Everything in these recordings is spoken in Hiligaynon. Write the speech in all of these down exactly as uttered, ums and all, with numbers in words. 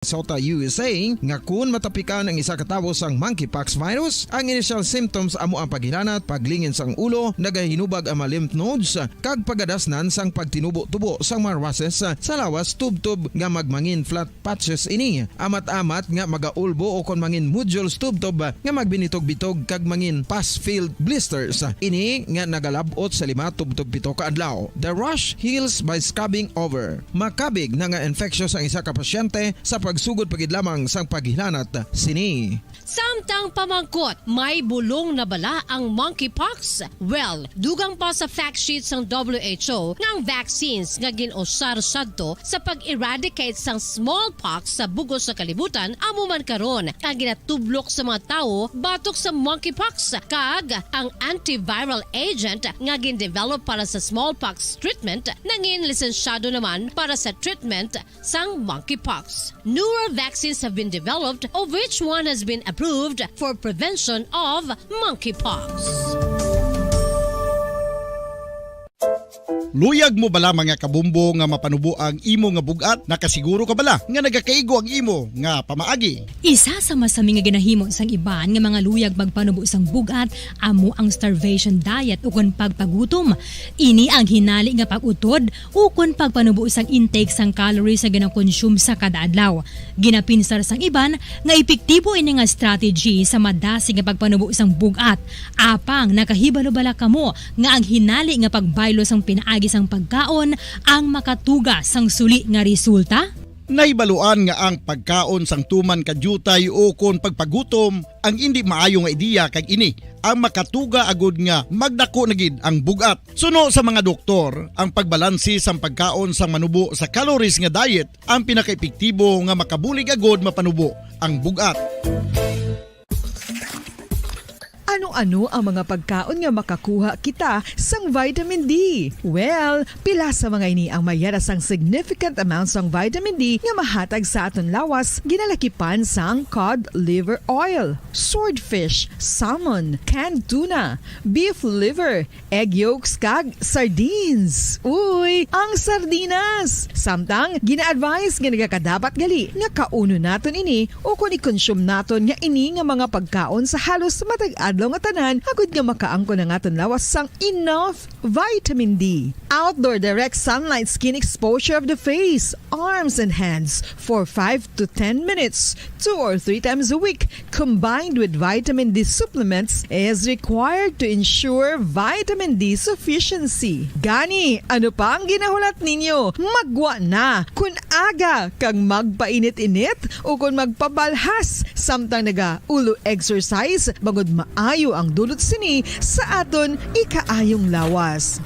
Minnesota, U S A, nga kon matapikan ang isa ka tawo sang monkeypox virus, ang initial symptoms amo ang paghilanat, paglingin sang ulo, nagahinubag ang mga lymph nodes, kag pagadasnan sang pagtinubo-tubo sang mga rushes sa lawas, tubtob nga magmangin flat patches ini, amat-amat nga magaulbo o kon mangin nodules tubtob nga magbinitog-bitog kag mangin pus-filled blisters. Ini nga nagalab-ot sa lima tubtob pito ka adlaw. The rash heals by scabbing over. Makabig na nga infectious ang isa ka pasyente sa pagsugod pa gid lamang sang paghilanat sini. Samtang pamangkot, may bulong na bala ang monkeypox? Well, dugang pa sa fact sheet sang W H O nga ang vaccines nga gin-usar sadto sa pag-eradicate sang smallpox sa bug-os nga kalibutan amo man karon ang ginatublok sa mga tawo batok sa monkeypox, kag ang antiviral agent nga gin-develop para sa smallpox treatment nangin lisensyado naman para sa treatment sang monkeypox. Newer vaccines have been developed, of which one has been approved for prevention of monkeypox. Luyag mo bala, mga kabombo, nga mapanubo ang imo nga bug-at? Nakasiguro ka bala nga nagakaigo ang imo nga pamaagi? Isa sa masami nga ginahimo sang iban nga mga luyag magpanubo sang bug-at amo ang starvation diet ukon pagpagutom. Ini ang hinali nga pag-utod ukon pagpanubo sang intake sang calories nga ginakonsume sa kada adlaw. Ginapinsar sang iban nga epektibo ini nga strategy sa madasig nga pagpanubo sang bug-at. Apang nakahibalo bala kamo nga ang hinali nga pagbaylo sang pinaagi sang pagkaon ang makatuga sang suli nga resulta? Nahibaluan nga ang pagkaon sang tuman ka diutay ukon pagpagutom ang indi maayo nga ideya, kag ini ang makatuga agud nga magdako na gid ang bug-at. Suno sa mga doktor, ang pagbalanse sang pagkaon sang manubo sa calories nga diet ang pinakaepektibo nga makabulig agud mapanubo ang bug-at. Ano-ano ang mga pagkaon nga makakuha kita sang vitamin D? Well, pila sa mga ini ang may yara sang significant amount sang vitamin D nga mahatag sa aton lawas, ginalakipan sang cod liver oil, swordfish, salmon, canned tuna, beef liver, egg yolks kag sardines. Uy, ang sardinas! Samtang gina-advise nga nagakadapat gali nga kaunon naton ini ukon i-consume naton nga ini nga mga pagkaon sa halos matag adlaw nga tanan agud nga makaangkon ang aton lawas sang enough vitamin D. Outdoor direct sunlight skin exposure of the face, arms, and hands for five to ten minutes two or three times a week, combined with vitamin D supplements, is required to ensure vitamin D sufficiency. Gani, ano pa ang ginahulat ninyo? Maggwa na! Kun aga kag magpainit-init ukon magpabalhas samtang naga-ulo exercise, bangod maayo ang dulot sini sa aton ikaayong lawas.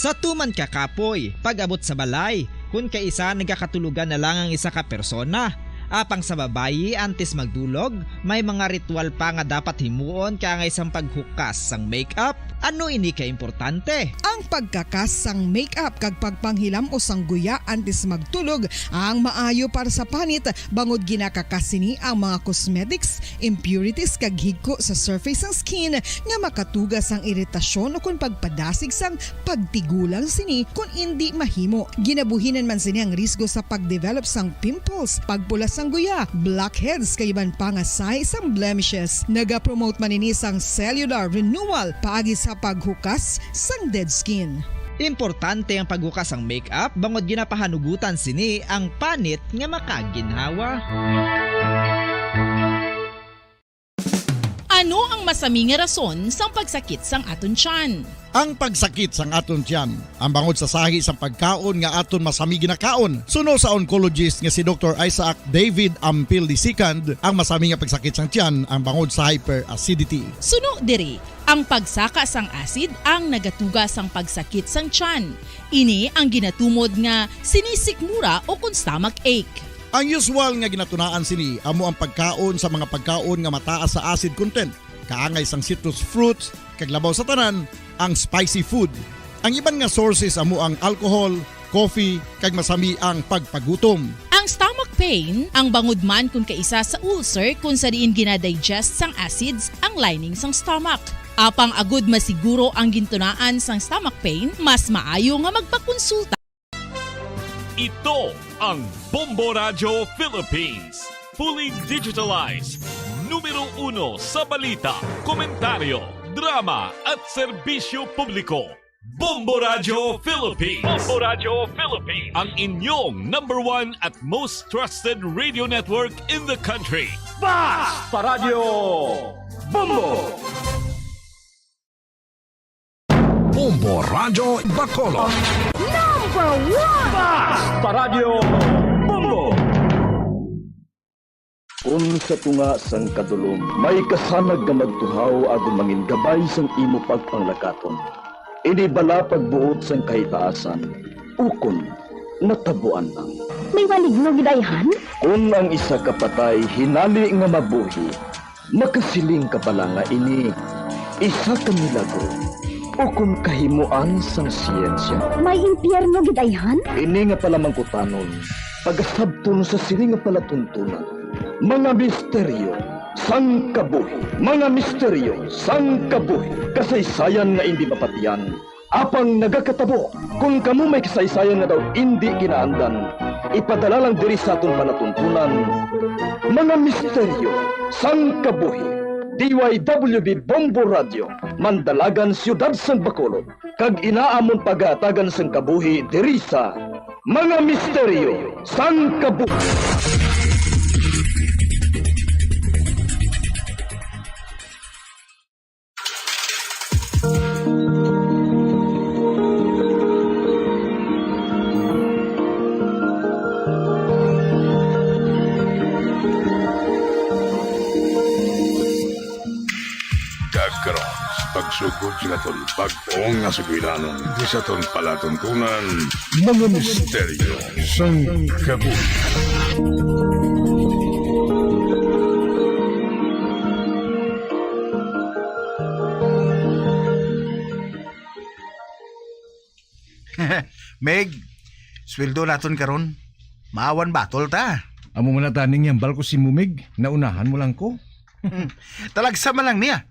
Sa tuman ka kapoy, pag-abot sa balay, kun kaisa nagakatulogan na lang ang isa ka persona. Apang sa babayi, antes magdulog, may mga ritual pa nga dapat himuon kaangay sang paghukas sang make-up. Ano ini ka importante? Ang pagkakas sang make-up kag pagpanghilam-os sang guya antes magtulog ang maayo para sa panit, bangod ginakakas sini ang mga cosmetics, impurities kag higko sa surface sang skin nga makatuga sang iritasyon ukon pagpadasig sang pagtigulang sini kon indi mahimo. Ginabuhinan man sini ang risgo sa pagdevelop sang pimples, pagpula sang guya, blackheads kag iban pa nga sahi sang blemishes. Nagapromote man ini sang cellular renewal paagi sa paghukas sang dead skin. Importante ang paghukas sang make-up bangod ginapahanugutan sini ang panit nga makaginhawa. Ano ang masami nga rason sang pagsakit sang aton tiyan? Ang pagsakit sang aton tiyan ang bangod sa sahi sang pagkaon nga aton masami ginakaon. Suno sa oncologist nga si Doktor Isaac David Ampil the second, ang masami nga pagsakit sang tiyan ang bangod sa hyperacidity. Suno diri, ang pagsaka sang acid ang nagatuga sang pagsakit sang tiyan. Ini ang ginatumod nga sinisikmura ukon stomach ache. Ang usual nga ginatunaan sini amo ang pagkaon sa mga pagkaon nga mataas sa acid content, kaangay sang citrus fruits, kag labaw sa tanan, ang spicy food. Ang iban nga sources amo ang alcohol, coffee, kag masami ang pagpagutom. Ang stomach pain ang bangod man kon kaisa sa ulcer kon sa diin gina-digest sang acids ang lining sang stomach. Apang agud masiguro ang gintunaan sang stomach pain, mas maayo nga magpakonsulta. Ito ang Bombo Radyo Philippines. Fully digitalized. Numero uno sa balita, komentaryo, drama, at serbisyo publiko. Bombo Radyo Philippines. Bombo Radyo Philippines. Ang inyong number one at most trusted radio network in the country. Basta Radyo Bombo! Bombo Radyo Bacolod. Number one! Basta Radyo Bombo! Kun sa tunga sang kadulom may kasanag nga magtuhaw agud mangin gabay sang imo pagpanglakaton, ini bala pagbuot sang kahitaasan, ukon natabuan lang. May maligno gid ayhan? Kun ang isa ka patay hinali nga mabuhi, makasiling ka bala nga ini isa ka milagro ukon kahimoan sang siyensya. May impyerno gid ayhan? Ini nga palamangkutanon pagasabton sa sini nga palatuntunan. Mga misteryo sang kabuhi. Mga misteryo sang kabuhi. Kasaysayan nga indi mapatian, apang nagakatabo. Kon kamo may kasaysayan nga daw indi kinaandan, ipadala lang diri sa aton palatuntunan. Mga misteryo sang kabuhi. D Y W B Bombo Radio, Mandalagan, Siyudad sang Bacolod, kag ina amon pagahatagan sang kabuhi diri sa Mga Misteryo sang Kabuhi. Kag karon, sa pagsugod sa aton bag-o nga sugilanon, di sa aton palatuntunan, mga misteryo sang kabuhi. Meg, sweldo naton karon. Maawan batol ta. Amo man na taning hambal ko si Mumig, naunahan mo lang ko. Hmm. Talagsa man lang niya.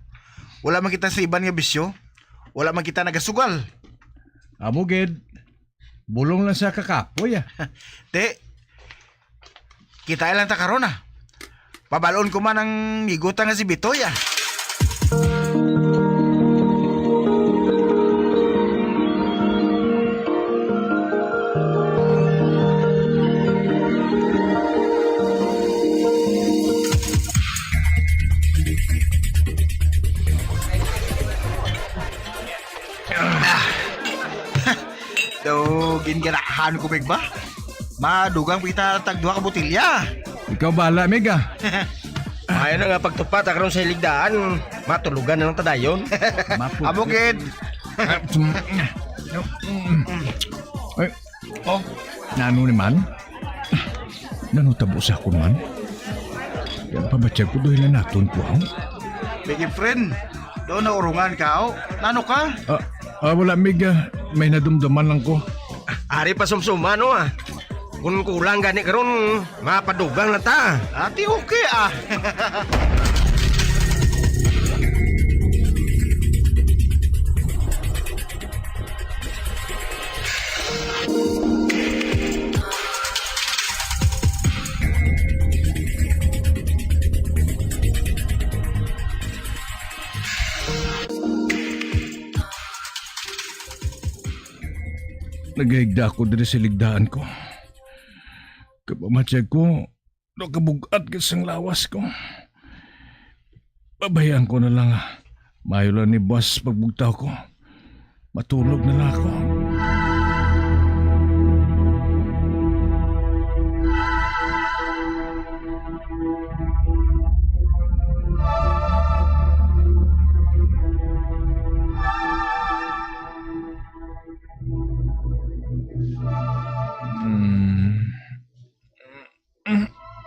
Wala man kita sa iban nga bisyo. Wala man kita nagasugal. Amo gid. Bulong lang sa kakapoy, ah. Te, kita lang ta karon, ah. Pabalon ko man ang migo ta nga si Bitoy, ah. Ah. Daw, gingarahan ko, Meg, ba? Madugang pa kita tag duha ka botelya. Ikaw bala, Meg, ah. Maayo na nga pagtupa ta karon sa hiligdaan. Matulugan na lang ta dayon. Mapul- Amo gid. Ay, nano ni man? Nano tabo sa akon man? Yan, pabatyag ko, duhilan naton ko, ha? Biggie friend, daw naurungan ka, oh. Nano ka? Ah, ah, wala, Mig, ah, may nadumduman lang ko. Ari pa sumsuma, no, ah. Kung kulang gani karon, mapadugang na ta. Ati, okay, ah. Nagahigda ako diri sa ligdaan ko. Kapamatyag ko, nakabug-at ka sang lawas ko. Pabayaan ko na lang, ah. Maayo lang ni buwas pagbugtaw ko. Matulog na lang ako.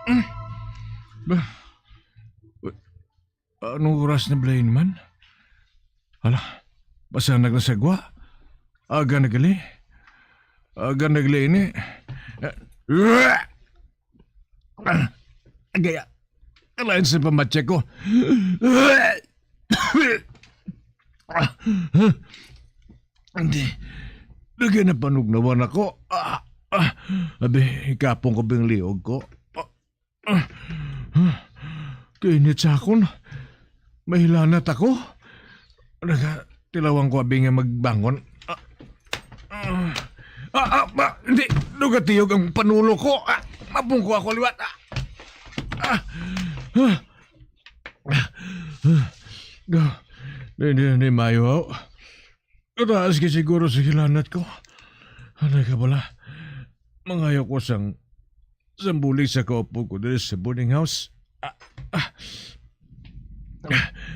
Hmm. Ba? Anong oras na bala ini man? Hala, basta naglasagwa. Aga na gali. Aga na gali ini. Ah, agay, ah. Alain sa pamatsya ko. Ah, hindi. Lagi na panugnawan ako. Ah, Ah, abi, ikapon ko bing liog ko. Ah, ah, ah. Kainit sa akon. Mahilanat ako. Nagatilawan ko abi nga magbangon. Ah, ah, ah, ah, ba, hindi. Dugatiyog ang panulo ko. Ah, mapungko ako liwat. Ah, ah, ah, ah, ah. Di, di, di maayo, aw. Kataas ka siguro sa hilanat ko. Anay ka bala. Mangayo ko sang, sang bulig sa kaupo ko diri sa boarding house. Ah, ah.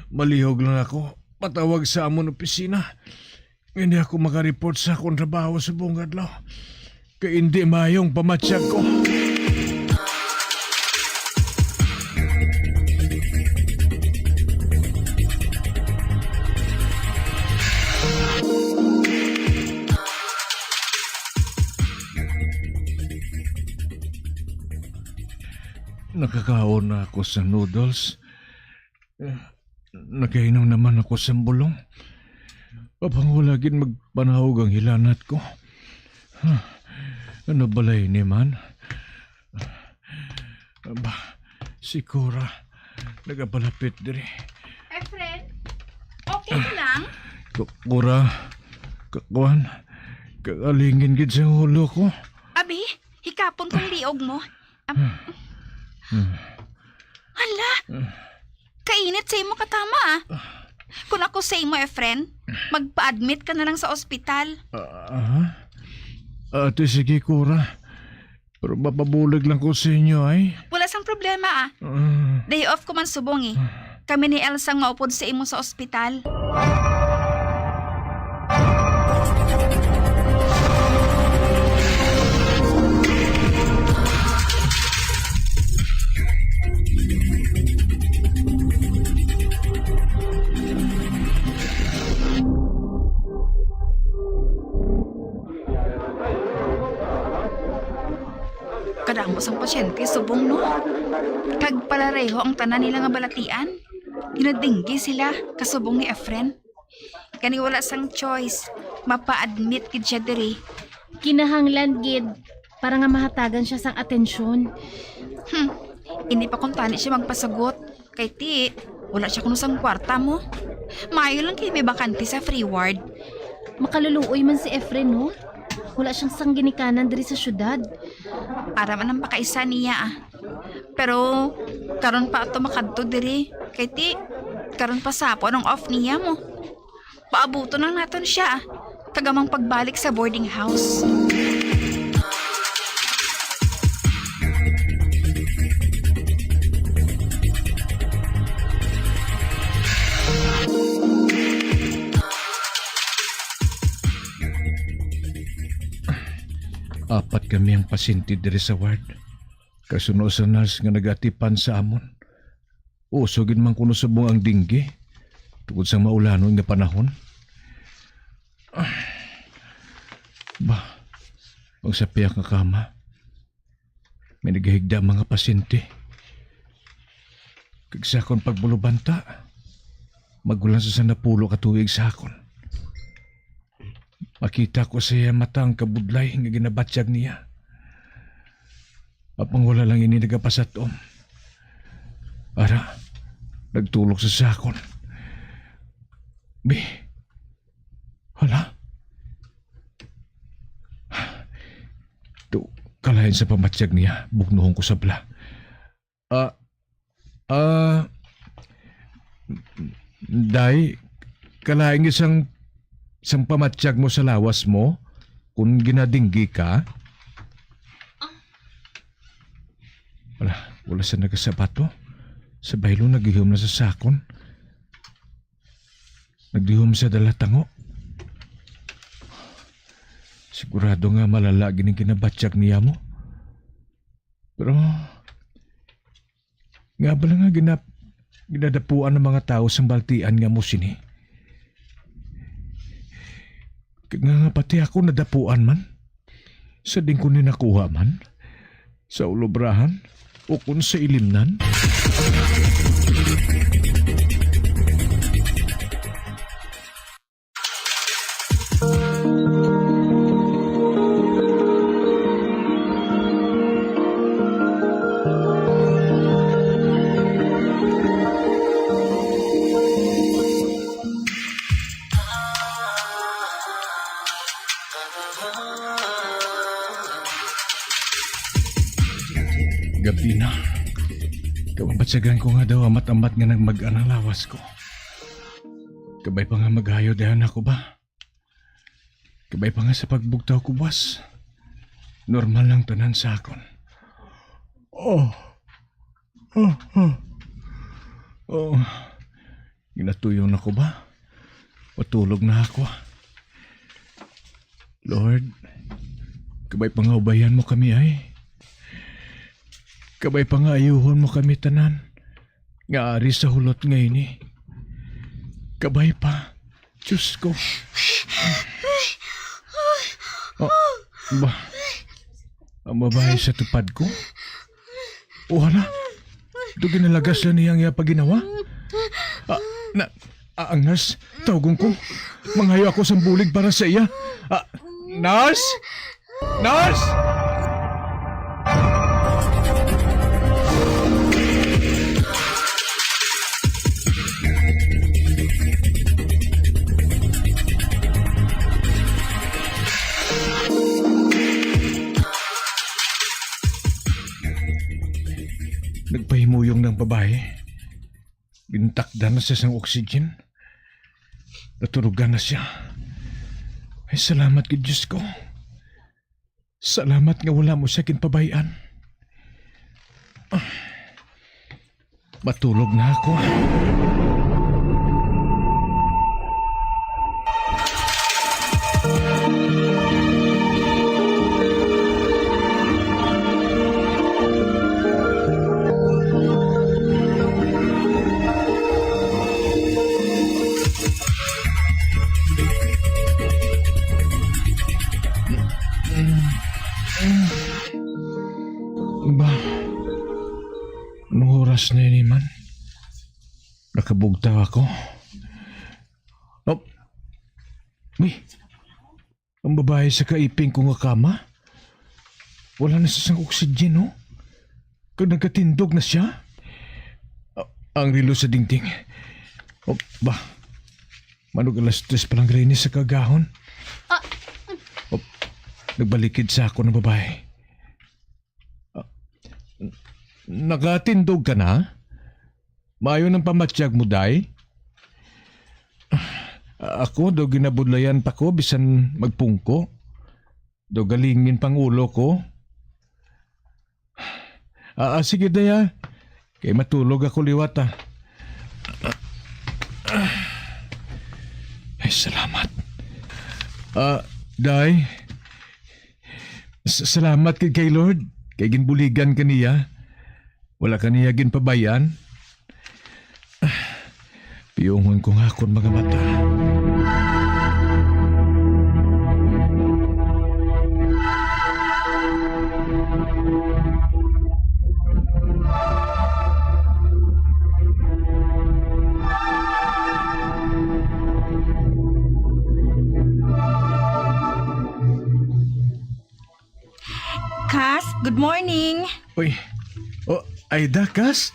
Malihog lang ako. Patawag sa amon opisina. Hindi ako makareport sa akong trabaho sa buong adlaw. Kay hindi maayong pamatyag ko. Nakakaon na ako sa noodles. Eh, nakainom naman ako sa bulong. Apang wala gid magpanahog ang hilanat ko. Huh, ano balay ni man? Aba, si Cora, nagapalapit diri. Efren, okay ka lang? Ku-, Cora, kakuan, kagalingin gid sa ulo ko. Abi, hikapon kong liog mo. Am-, hala, kainit sa imo katama, ah. Kung ako sa imo, Efren, magpa-admit ka na lang sa ospital. Ah, ah. Ate, sige, Cora. Pero mapabulig lang ko sa inyo, ay. Wala sang problema, ah. Ah. Day off ko man subong, eh. Kami ni Elsa ang maupod sa imo sa ospital. Kadamo sang pasyente subong, no? Kag palareho ang tanan nila nga balatian. Ginadinggi sila, kasubong ni Efren. Gani wala sang choice, mapa-admit gid siya diri. Kinahanglan gid para nga mahatagan siya sang atensyon. Hmm, hindi pa kuntani siya magpasugot. Kay ti, wala siya kuno sang kwarta mo. Maayo lang kay may bakante sa free ward. Makaluluoy man si Efren, no? Wala siyang sang ginikanan diri sa syudad. Ara man ang pakaisa niya, ah. Pero karon pa ato makadto diri. Kay ti, karon pa sapon ang off niya mo. Paabuton lang naton siya, ah. Kag amang pagbalik sa boarding house. Apat kami ang pasyente diri sa ward. Kasuno sa nurse nga nagatipan sa amon. Uso gid man kuno subong ang dengue tungod sa maulanon nga panahon. Ah, ba, ang sa pihak nga kama, may nagahigda mga pasyente. Kag sa akon pagbulubanta, magulang sa sang napulo ka tuig sa akon. Makita ko sa iya mata ang kabudlay nga ginabatyag niya. Apang wala lang ini nagapasatom. Ara, nagtulok sa sakon. Bi, hala? To, kalain sa pamatyag niya, bugnuhon ko sabla. Ah, ah, day, kalain sang, sang pamatyag mo sa lawas mo, kung ginadinggi ka? Wala, wala sa nagasabato. Sa baylo, naghihom na sa sakon. Naghihom sa dalatango. Sigurado nga malala gini ginabatyag niya mo. Pero, nga bala nga ginap-, ginadapuan ng mga tao sa baltian nga mo sini? Kag nga, nga pati ako nadapuan man. Sa din ko ni nakuha man? Sa ulobrahan? O kun sa ilimnan? Gabi na. Kababatsagan ko nga daw amat-amat nga nagmag-an ang lawas ko. Kabay pa nga maghayo dayon ako ba? Kabay pa nga sa pagbugtaw ko buwas. Normal lang tanan sa akon. Oh. Oh, oh. Oh. Ginatuyo na ko ba? Patulog na ako. Lord, kabay pa nga ubayan mo kami ay. Kabay pa nga ayuhon mo kami tanan nga ari sa hulot nga ini. Kabay pa, Diyos ko. Ah, ba, ang babae sa tupad ko? O hala, do ginalagas na niya ang iya paginawa? Ah, na, ah, ang nurse, tawgon ko. Mangayo ako sang bulig para sa iya. Ah, nurse! Nurse! Nagpahimuyong ng babae. Gintakdan na siya sang oxygen. Naturugan na siya. Ay, salamat gid, Diyos ko. Salamat nga wala mo siya ginpabay-an. Ah, matulog na ako. Ba, anong oras na ini man? Nakabugtaw ako. Oh, uy, ang babae sa kaiping ko nga kama, wala na siya sang oxygen, no? Kag nagkatindog na siya. Ah, ang relo sa dingding. Oh, ba, manog alas tres pa lang rin sa kagahon. Ah. Oh, nagbalikid sa ako ng babae. Ah, n-, nakatindog ka na? Maayo nang pamatyag mo, day? Ah, ako, daw ginabudlayan pa ko bisan magpungko. Daw galingin pang ulo ko. Ah, ah, sige, day, ah. Kay matulog ako liwat, ah. Ay, salamat. Ah, day, s-, salamat kay, kay Lord. Kay ginbuligan ka niya. Wala ka niya ginpabayan. Piyungon ko nga akon mga mata. Kas, good morning. Uy. Oh, Aida, Kas?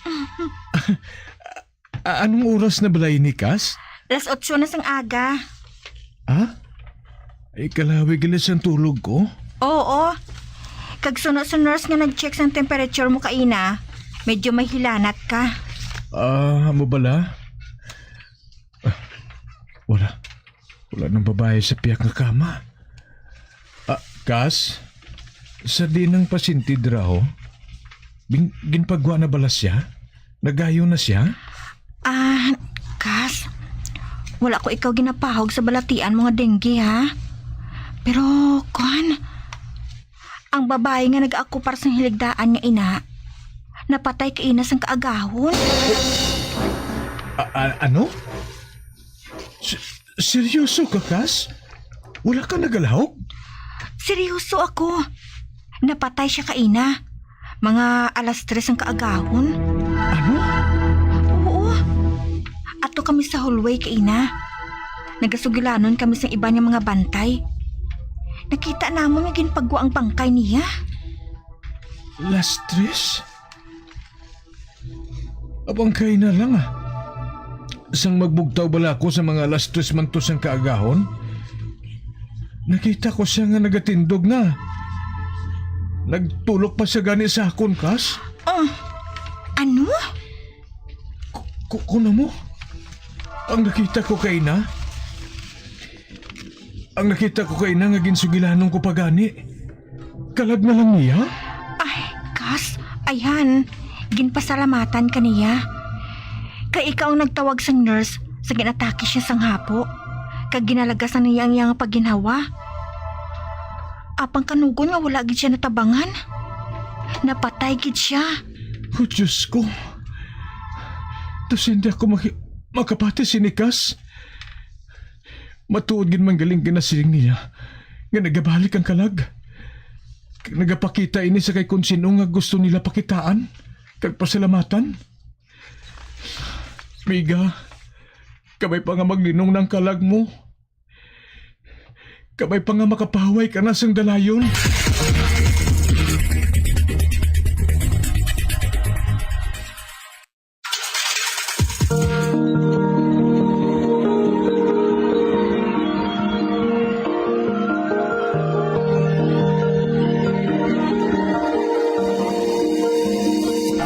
A-, anong oras na balay ni Kas? Alas otso na sang aga. Ha? Ay, kalawi gali sang tulog ko. Oo. Kag suno sa nurse nga nag-check sang temperature mo kaina, medyo may hilanat ka. Ah, amo bala? Ah, wala. Wala nang babae sa piyak nga kama. Ah, Kas, sa di nang pasyente dira, oh. Bin-, ginpagwa na bala siya? Nagayo na siya? Ah, Kas, wala ko ikaw ginapahog sa balatian mo nga dengue, ha? Pero, kuan, ang babae nga nag-akupar sang hiligdaan nga ina, napatay kaina sang kaagahon. A-, a-, ano? S-, seryoso ka, Kas? Wala ka nagalahog? Seryoso ako. Napatay siya kaina. Mga alas tres ang kaagahon. Ano? Oo. Ato kami sa hallway kaina. Nagasugilanon kami sa iban nga mga bantay. Nakita namon nga ginpagwa ang bangkay niya. Alas tres? Abang kay na lang, ah. Sang magbugtaw bala ako sa mga alas tres man to sang kaagahon, nakita ko siya nga nagatindog na. Nagtulok pa siya gani sa akon, Kas. Ah, ano? Ku-, kuno mo? Ang nakita ko kay na? Ang nakita ko kay na nga ginsugilanon ko pa gani. Kalag na lang niya? Ay, kas, ayan, ginpasalamatan ka niya. Kay ikaw ang nagtawag sang nurse sa ginatake siya sang hapo, kag ginalagasan niya ang iyang pagginhawa. Apang kanugon nga wala gid siya natabangan. Napatay gid siya. Oh, Diyos ko. Tus hindi ako maki-, makapati sini, kas. Matuod gid man galing ginasiling niya nga nagabalik ang kalag. Kag nagapakita ini sa kay kun sino nga gusto nila pakitaan kag pasalamatan. Miga, kabay pa nga maglinong nang kalag mo. Kabay pa nga makapahuway ka na sang dalayon.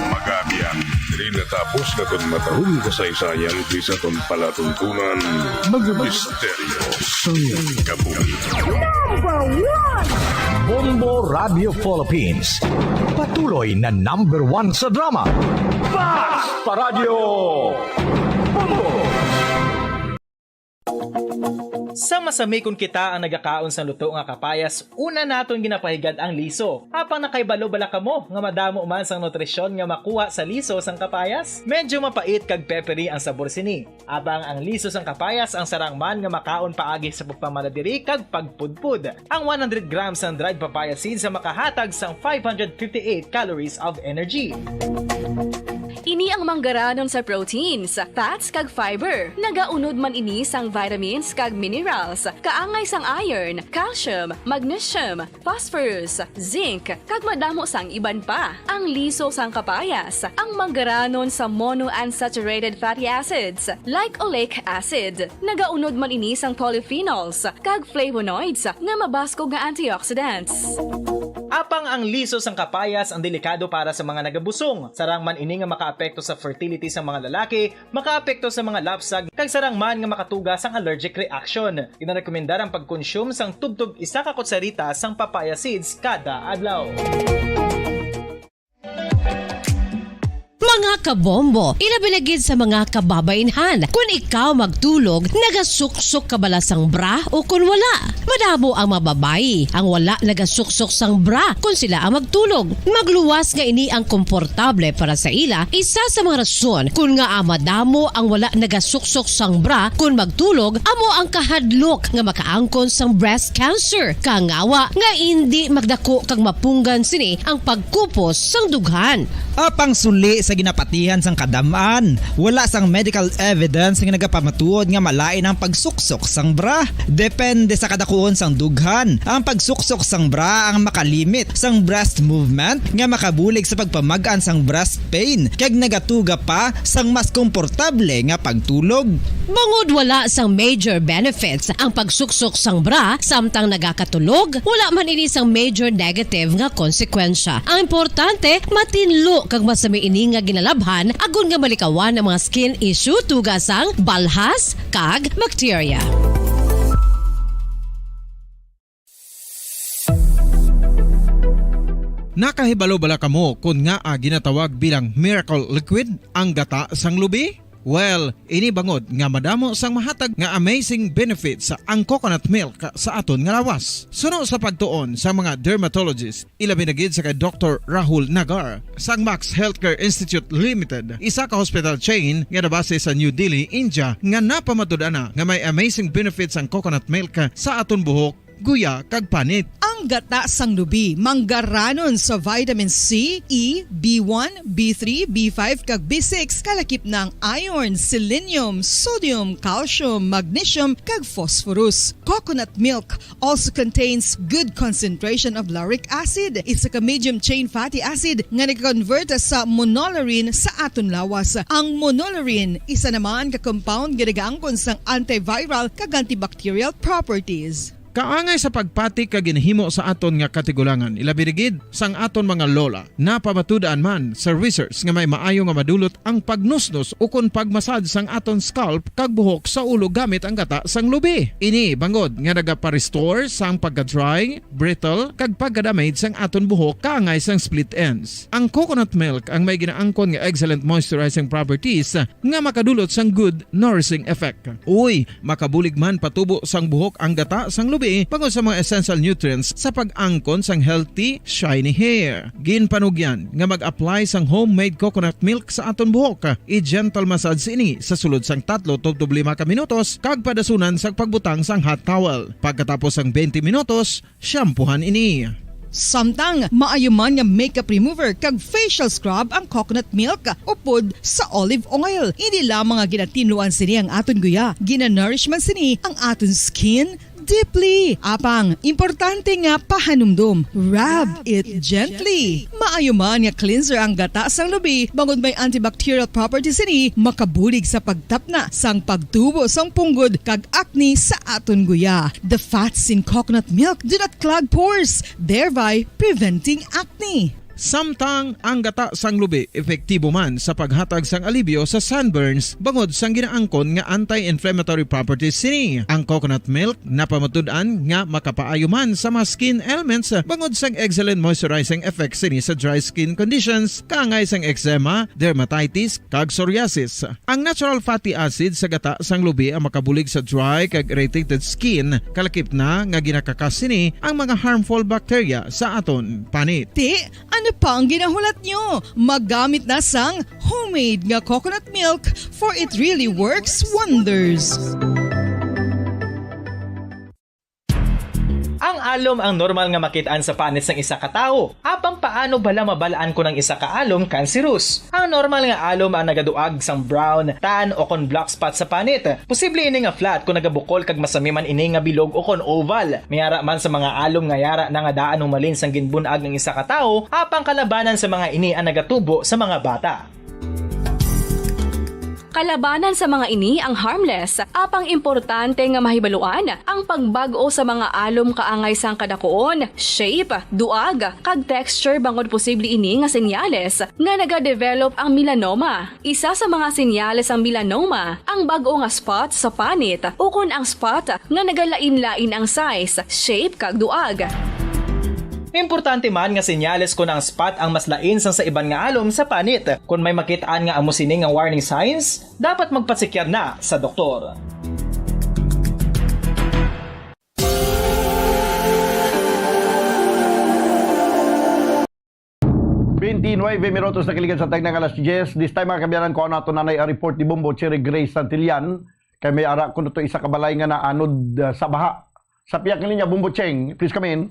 Magabiya, diri natapos na kon matahom kasaysayan sa aton palatuntunan, mga misteryo sang kabuhi. Number one! Bombo Radio Philippines, patuloy na number one sa drama. Basta Radio Bombo! Sa masami kon kita ang nagakaon sang luto nga kapayas, una naton ginapahigad ang liso. Apang nakahibalo bala kamo nga madamo man sang nutrisyon nga makuha sa liso sang kapayas? Medyo mapait kag peppery ang sabor sini. Apang ang liso sang kapayas ang sarang man nga makaon paagi sa pagpamala diri kag pagpudpod. Ang one hundred grams sang dried papaya seeds ang makahatag sang five hundred fifty-eight calories of energy. Ini ang manggaranon sa proteins, fats, kag fiber. Nagaunod man ini sang vitamins kag minerals, kaangay sang iron, calcium, magnesium, phosphorus, zinc, kag madamo sang iban pa. Ang liso sang kapayas, ang manggaranon sa monounsaturated fatty acids, like oleic acid. Nagaunod man ini sang polyphenols kag flavonoids nga mabaskog nga antioxidants. Apang ang liso sang kapayas ang delikado para sa mga nagabusong. Sarang man ini nga makaapekto sa fertility sa mga lalaki, makaapekto sa mga lapsag, kag sarang man nga makatuga sang allergic reaction. Ginarekomendar ang pagkonsume sang tubtob isa ka kutsarita sang papaya seeds kada adlaw. Mga kabombo, ilabi na gid sa mga kababainhan, kun ikaw magtulog, nagasuksok ka bala sang bra o kun wala? Madamo ang mga babayi ang wala nagasuksok sang bra kun sila ang magtulog. Magluwas nga ini ang komportable para sa ila. Isa sa mga rason kun ngaa madamo ang wala nagasuksok sang bra kun magtulog amo ang kahadlok nga makaangkon sang breast cancer. Kangawa nga indi magdako kag mapunggan sini ang pagkupos sang dughan. Apang suli sa ginapatihan sang kadam-an, wala sang medical evidence nga nagapamatuod nga malain ang pagsuksok sang bra. Depende sa kadakuon sang dughan, ang pagsuksok sang bra ang makalimit sang breast movement nga makabulig sa pagpamag-an sang breast pain kag nagatuga pa sang mas komportable nga pagtulog. Bangod wala sang major benefits ang pagsuksok sang bra samtang nagakatulog, wala man ini sang major negative nga konsekwensya. Ang importante, matinlo kag masami ini nga ginalabhan agod nga malikawan ang mga skin issue tuga sang balhas kag bakterya. Nakahibalo bala kamo kon ngaa ginatawag bilang miracle liquid ang gata sang lubi? Well, ini bangod nga madamo sang mahatag nga amazing benefits ang coconut milk sa aton nga lawas. Suno sa pagtuon sa mga dermatologist, ilabi na gid sa kay Doktor Rahul Nagar sang Max Healthcare Institute Limited, isa ka hospital chain nga nabase sa New Delhi, India, nga napamatud-an na nga may amazing benefits ang coconut milk sa aton buhok, guya, kag panit. Ang gata sang lubi manggaranon sa vitamin C, E, B one, B three, B five, kag B six, kalakip na ang iron, selenium, sodium, calcium, magnesium, kag phosphorus. Coconut milk also contains good concentration of lauric acid, isa ka medium chain fatty acid nga nag-convert sa monolaurin sa aton lawas. Ang monolaurin, isa naman ka compound nga nagaangkon sang antiviral kag antibacterial properties. Kaangay sa pagpati ka ginhimo sa aton nga katigulangan, ilabi na gid sang aton mga lola. Napamatud-an man sa research nga may maayo nga madulot ang pagnusnos ukon pagmasad sang aton scalp kag buhok sa ulo gamit ang gata sang lubi. Ini bangod nga nagapa-restore sang pagka-dry, brittle, kag pagka-damage sang aton buhok kaangay sang split ends. Ang coconut milk ang may ginaangkon nga excellent moisturizing properties nga makadulot sang good nourishing effect. Uy, makabulig man patubo sang buhok ang gata sang lubi bangod sa mga essential nutrients sa pag-angkon sang healthy, shiny hair. Ginpanugyan nga mag-apply sang homemade coconut milk sa aton buhok. I-gentle massage ini sa sulod sang tatlo tubtob lima ka minutos kag padasunan sang pagbutang sang hot towel. Pagkatapos sang twenty minutos, shampoohan ini. Samtang maayo man nga makeup remover kag facial scrub ang coconut milk upod sa olive oil. Hindi lamang nga ginatinluan sini ang aton guya, ginanourish man sini ang aton skin deeply. Apang, importante nga pahanumdom, rub it gently. Maayo man nga cleanser ang gata sang lubi bangod may antibacterial properties sini, makabulig sa pagtapna sang pagtubo sang punggod kag acne sa aton guya. The fats in coconut milk do not clog pores, thereby preventing acne. Samtang ang gata sang lubi epektibo man sa paghatag sang alibyo sa sunburns bangod sang ginaangkon nga anti-inflammatory properties sini. Ang coconut milk napamatud-an nga makapaayo man sa mga skin ailments bangod sang excellent moisturizing effects sini sa dry skin conditions, kaangay sang eczema, dermatitis, kag psoriasis. Ang natural fatty acid sa gata sang lubi ang makabulig sa dry kag irritated skin, kalakip na nga ginakakas sini ang mga harmful bacteria sa aton panit. Ti, ano pa ang ginahulat nyo? Magamit na sang homemade nga coconut milk, for it really works wonders. Ang alom ang normal nga makit-an sa panit sang isa ka tawo. Apang paano bala mabal-an kon ang isa ka alom cancerous? Ang normal nga alom ang nagaduag sang brown, tan, o kon black spot sa panit. Posible ini nga flat kon nagabukol kag masami man ini nga bilog o kon oval. May ara man sa mga alom nga yara na nga daan humalin sang ginbun-ag ang isa ka tawo, apang kalabanan sa mga ini ang nagatubo sa mga bata. Kalabanan sa mga ini ang harmless, apang importante nga mahibaluan ang pagbag-o sa mga alom kaangay sang kadakuon, shape, duag, kag texture bangod posible ini nga senyales nga nagadevelop ang melanoma. Isa sa mga senyales sang melanoma ang bag-o nga spot sa panit ukon ang spot nga nagalain-lain ang size, shape, kag duag. Importante man nga senyales kon ang spot ang mas lain sang sa iban nga alom sa panit. Kon may makit-an nga amo sini nga warning signs, dapat magpatsikyar na sa doktor. Twenty-nueve minutos na kalikan sa tagna nga alas diyes. This time, mga kaabyanan, kuha nato na ang report ni Bombo Cherry Grace Santillan. Kay may ara ko na to isa ka balay nga naanod, ah, sa baha. Sa pihak nga linya, Bombo Cheng, please come in.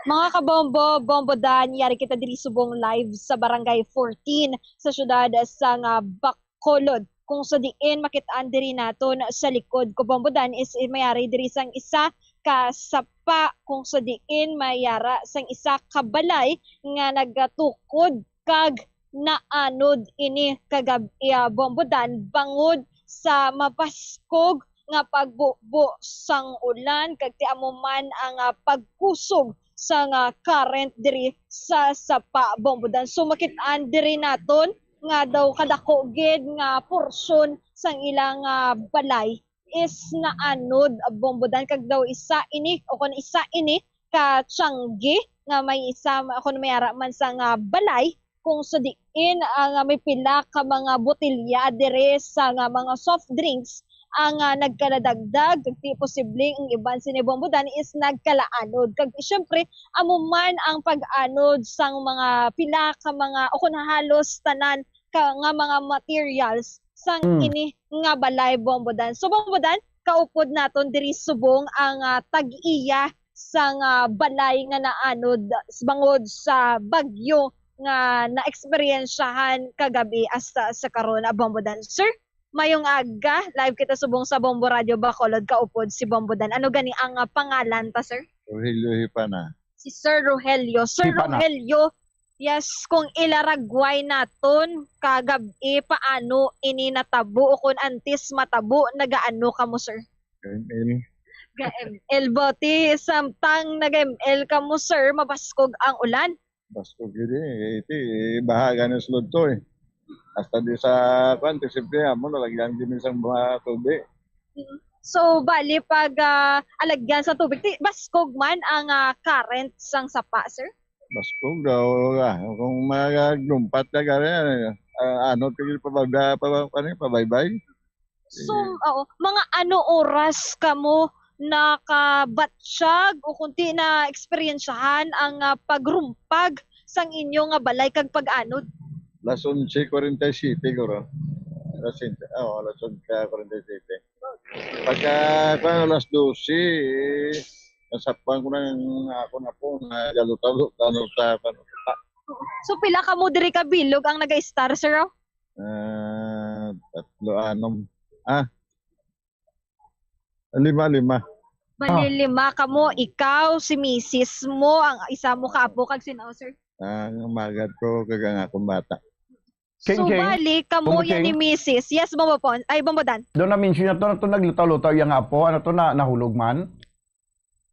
Mga kabombo, Bombo Dan, yari kita diri subong live sa Barangay fourteen sa siyudad sang, ah, Bacolod, kung sa diin makit-an diri naton sa likod ko, Bombo Dan, is mayari diri sang isa ka sapa, kung sa diin mayara sang isa ka balay nga nagatukod kag naanod ini kagab-i, ah, Bombo Dan, bangod sa mabaskog nga pagbubo sang ulan kag ti amo man ang, ah, pagkusog sang, ah, current diri sa sapa, Bombo Dan. So, makit-an diri naton nga daw kadako gid nga porsyon sang ilang, ah, balay is naanod, Bombo Dan, kag daw isa ini, o kon isa ini ka tiyanggi nga may isa, o kon may ara man sang balay, kung sa diin, ah, nga may pila ka mga botelya diri sa nga mga soft drinks ang, ah, nagkaladagdag, kag ti posibleng ang iban sini, Bombo Dan, is nagkalaanod. Kag siyempre, amo man ang pag-anod sang mga pila ka mga, o kon halos tanan ka, nga mga materials sang Mm. ini nga balay, Bombo Dan. So, Bombo Dan, kaupod naton diri subong ang, ah, tag-iya sang, ah, balay nga naanod s-, bangod sa bagyo nga naeksperyensyahan kagab-i hasta sa karon, ah, Bombo Dan. Sir, mayong aga, live kita subong sa Bombo Radio Bacolod, kaupod si Bombo Dan. Ano gani ang, ah, pangalan ta, sir? Rogelio Hipana. Si Sir Rogelio. Sir Hipana. Rogelio, yes, kung ilaragway naton kagab-i, paano ini natabo o kung antes matabo, nagaano kamo, sir? Kain-kain. Ga-M L ba ti samtang nag-M L kamo, sir, mabaskog ang ulan? Baskog gid eh. Iti, eh, baha gani sulod to eh. Hasta di sa, kwan, ti simple amo, nalagyan gid sang mga tubig. Mm. So, bali pag, ah, alagyan sa tubig, ti, baskog man ang, ah, current sang sapa, sir? Baskog daw, ah, kung maglumpat ka gani, ah, ano, tigil pa ba, pa, pa, ano, pabaybay? So, oo, mga ano oras kamo nakabatsyag o kunti na eksperyensyahan ang, ah, pagrumpag sang inyo nga balay kag pag-anod? Las onse cuarenta y siete, guro. Las onse, oh, las onse cuarenta y siete. Pagka, kwan, alas dose, eh, nasapan ko na ang ako na po, na galuta-luta, ano, sa, ano, sa. So, pila kamo diri ka bilog ang nag-a-estar, sir, oh? Ah, tatlo, anom. Ah, lima, lima. Bali, Ah. lima kamo, ikaw, si misis mo, ang isa mo ka apo, kag sin-o, sir? Ang amagad ko, kag ang akong bata. So, Ching, Ching. Bali, kamo Bumbo yan ni Ching. Misis. Yes, Bumbo po. Ay, Bumbo Dan. Doon na-mention na to, na to naglutaw-lutaw yung apo. Ano to, na, nahulog man?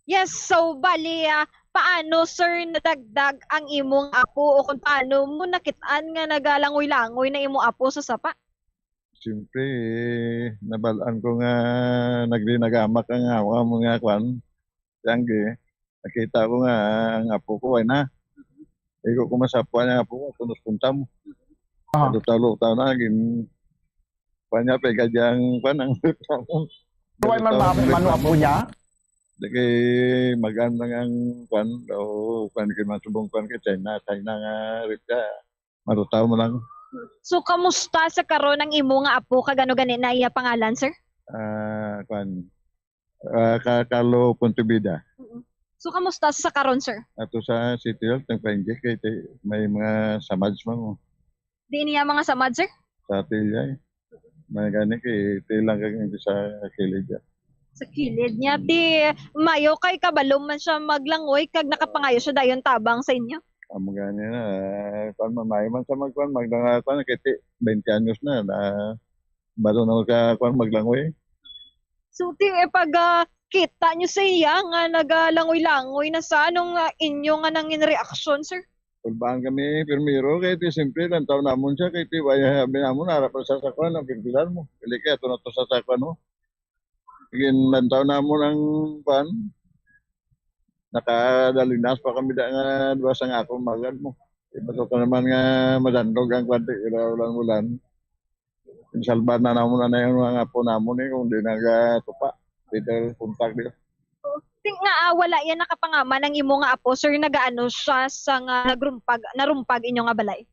Yes, so, bali, ah, paano, sir, nadagdag ang imong apo o kung paano mo nakitaan nga nagalangoy-langoy na imong apo sa sapa? Siyempre, eh, nabalaan ko nga naglinagamak ang awa mo nga kwan. Tiyanggi, nakita ko nga ang apo ko, ay na. Igo ko masapuan ang apo ko, tunos punta mo. Aha. Lutaw-lutaw na, gin-, kwan niya, pegad yang kwan, ang Pero ay man Lutaw-lutaw ma-, ang mano apo niya? Di kay magaan lang ang kwan, o kwan kay masubong kwan kay China, China nga rita. Marutaw mo lang. So, kamusta sa karon ang imo nga apo, kag ano gani na iya pangalan, sir? Ah, kwan, ah, Ka-, Carlo Pontevida. Mm. So, kamusta sa karon, sir? Ato sa City Hall, nagpa-inject kay ti-, may mga samad man, oh. Di niya mga samad, sir? Sa atilya, eh. May gani kay tilang kag sa kilid, ah. Sa kilid niya, ti mayo kay kabalo man siya maglangoy kag nakapangayo siya dayon tabang sa inyo. Amo gani na, eh, kwan, mamay man sa magkwan, magdanga, kwan, kay ti, twenty anyos na, na, balo na ka, kwan, maglangoy. So, ti, eh, pag, ah, kita nyo sa iya nga nagalangoy-langoy na sa anong, ah, inyo nga nangin reaksyon, sir? Kulbaan kami, primero, kay ti, siyempre, lantaw namon siya, kay ti, waya, sabi namon, harap pa sa sakwan, ang pigpilan mo. Dili kay ato na to sa sakwan, no? Ginlantaw namon ang, kwan, nakadalinas pa kami da nga duwa sang akon magad mo. Ibato ka naman nga madandog ang kwan, ti, ila ulan-ulan. Insalbar na namon na yung mga apo namon, eh, kung di nagatupa. Di tayo puntak di. Ting nga, ah, wala yan nakapangaman ang imo nga apo, sir, nagaano siya sa nga nagrumpag, narumpag inyo nga balay?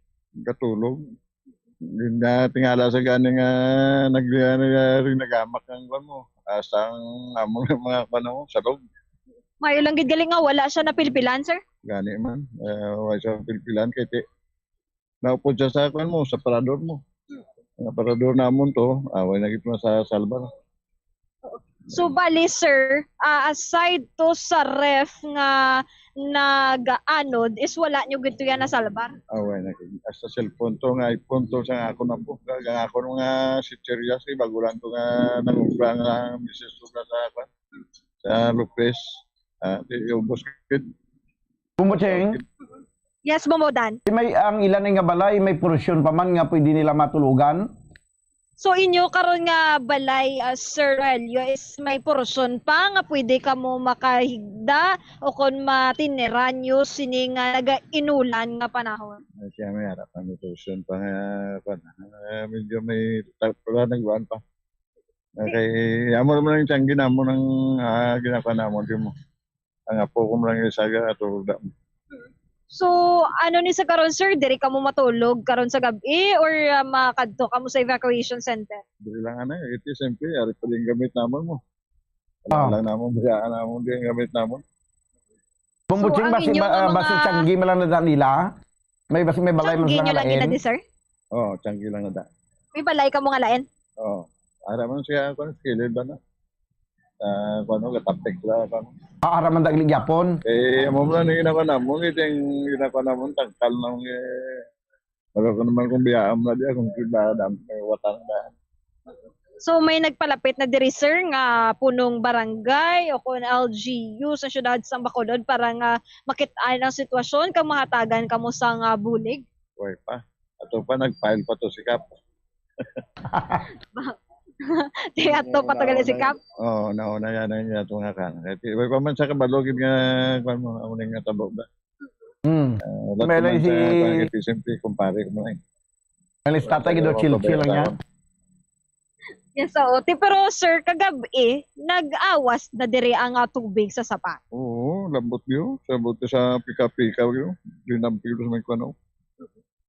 Gatulog. Di na tingala sa gani nga nag-, nag-, nagamak ang kwan mo. Asa ang amo nga mga kwan mo, salog. Mayo lang gid gali nga wala siya napilpilan, sir? Gani man. Eh, wala siya pilpilan kay ti-, naupod siya sa kwan mo, sa parador mo. Ang parador namon to, away na gid mo sa salbar. So, bali, sir, ah, aside to sa ref nga nag-anod, is wala nyo gid to yan nasalbar? Away na gid. Hasta cellphone to, nga iPhone to, sa ako na po. Kag ang ako nga si Cherias, eh, bago lang to nga nangugla nga misis ko sa, sa Lopez. Ah, di, ubos gid. Bumbo Ching? Yes, Bumbo Dan. May, ang ilan nga balay, may portion pa man nga pwede nila matulogan? So, inyo karon nga balay, ah, Sir Rogelio, is may portion pa nga pwede kamo makahigda o kon matinira nyo sini nga nagainulan nga panahon? Ay, siya may harap ang portion pa nga, kwan, ah, medyo may ta-, wala nagbuan pa. Okay, amo naman ang tiyanggi namon ang, ah, ginapa namon, di mo. Ang apo ko man lang isa ka, tulog na. So, ano ni sa karon, sir? Diri kamo matulog karon sa gab-i or, ah, makadto kamo sa evacuation center? Diri lang, ano, ito, siyempre, ari pa rin gamit naman mo. Wala Ah. lang naman, bayaan naman din gamit naman. Bumbo So, Ching, ang basi, inyo ba-, nga ah, basi mga tiyanggi man lang na nila? May basi may balay man Tiyanggi sila nyo lagi na nalain? Di, sir? Oo, tiyanggi lang na da. May balay ka mo nga lain? Oo. Ara man siya, kung kilid ba na? Ah, kung ano, katapik lang, kung ano. Ah, ara man dagli gyapon? Eh, amo man ang ginagawa namon, ito yung ginagawa namon, tangkal namon, eh, wala ko naman kung biyaan na diya, kung sila dam-, may watang na. So, may nagpalapit na diri, sir, nga punong barangay o kon L G U sa siyudad sang Bacolod para nga makit-an ang sitwasyon kag mahatagan kamo sang, ah, bulig? Way pa. Ato pa, nag-file pa to si Kap. Di ato pa to gali si Kap? Oo, nauna yan ang ato nga kan. Kaya di, way pa man sa kabalo gid nga, kuwan mo, ang uning nga tabo ba? Hmm. Ah, wala May pa lang man si sa, kuwan, kay simple, kumpare ko mo na eh. Ang listata Wala gid pa daw chill-chill lang niya. Tao. Yes, oo. Ti, pero, sir, kagab-i, nag-awas na diri ang, ah, tubig sa sapa. Oo, labot yun. Sabot sa pika-pika yun. Dinampil sa may kuwan, oh.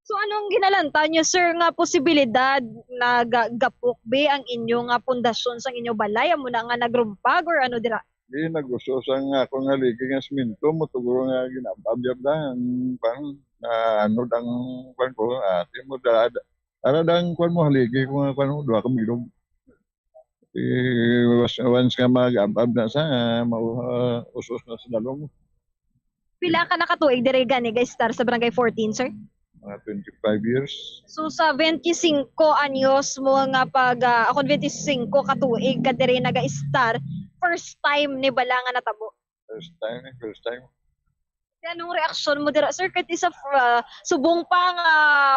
So, anong ginalantaw niyo, sir, nga posibilidad nagagapok bi ang inyo nga pundasyon sang inyo balay? Amo na nga nagrumpag or ano dira? Di, nag-usos ang ako nga ligi nga siminto mo, tuguro nga ginababyab na ang, pang, na ano, dang, pang ko, ati mo, da, da, ara dang, kwan mo, haligi ko nga, kwan mo, duha ka bilog. Eh, was-, once nga mag-ab-ab na sa, ah, mau-, ah, usos na sa dalom. Pila ka na ka tuig diri gani ga-estar sa Barangay fourteen, sir? Mga twenty-five years. So, sa twenty-cinco anyos mo nga pag, ah, akon twenty-cinco ka tuig ka diri naga-estar, first time ni bala nga natabo? First time, eh, first time. Kaya anong reaksyon mo dira, sir? Kahit isa, ah, subong pa nga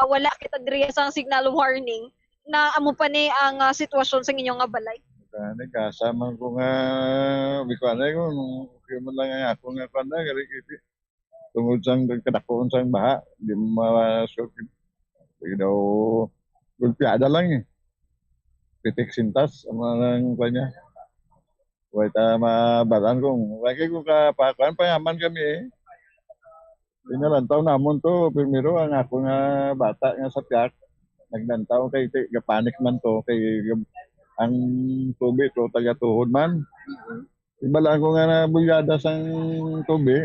wala kita diri sa signal warning, na amo pa ni ang, ah, sitwasyon sa inyo nga balay? Gani, kasa man ko nga, bikuan ay ko, nung okay man lang ang ako nga kuwan na, gari kiti. Tungod sang kadakon sang baha, di ma-, sure. Di daw, gulpiada lang eh. Pitik sintas, ang mga kuwan niya. Way ta mabaran kung, way kay kung kapakuan, payaman kami eh. Pinalantaw namon to, primero ang ako nga bata nga sa tiyak, naglantaw kay ti-, gapanik man to, kay ang tubi to, taga-tuhod man. Ibalaan ko nga na bulyada sang tubi,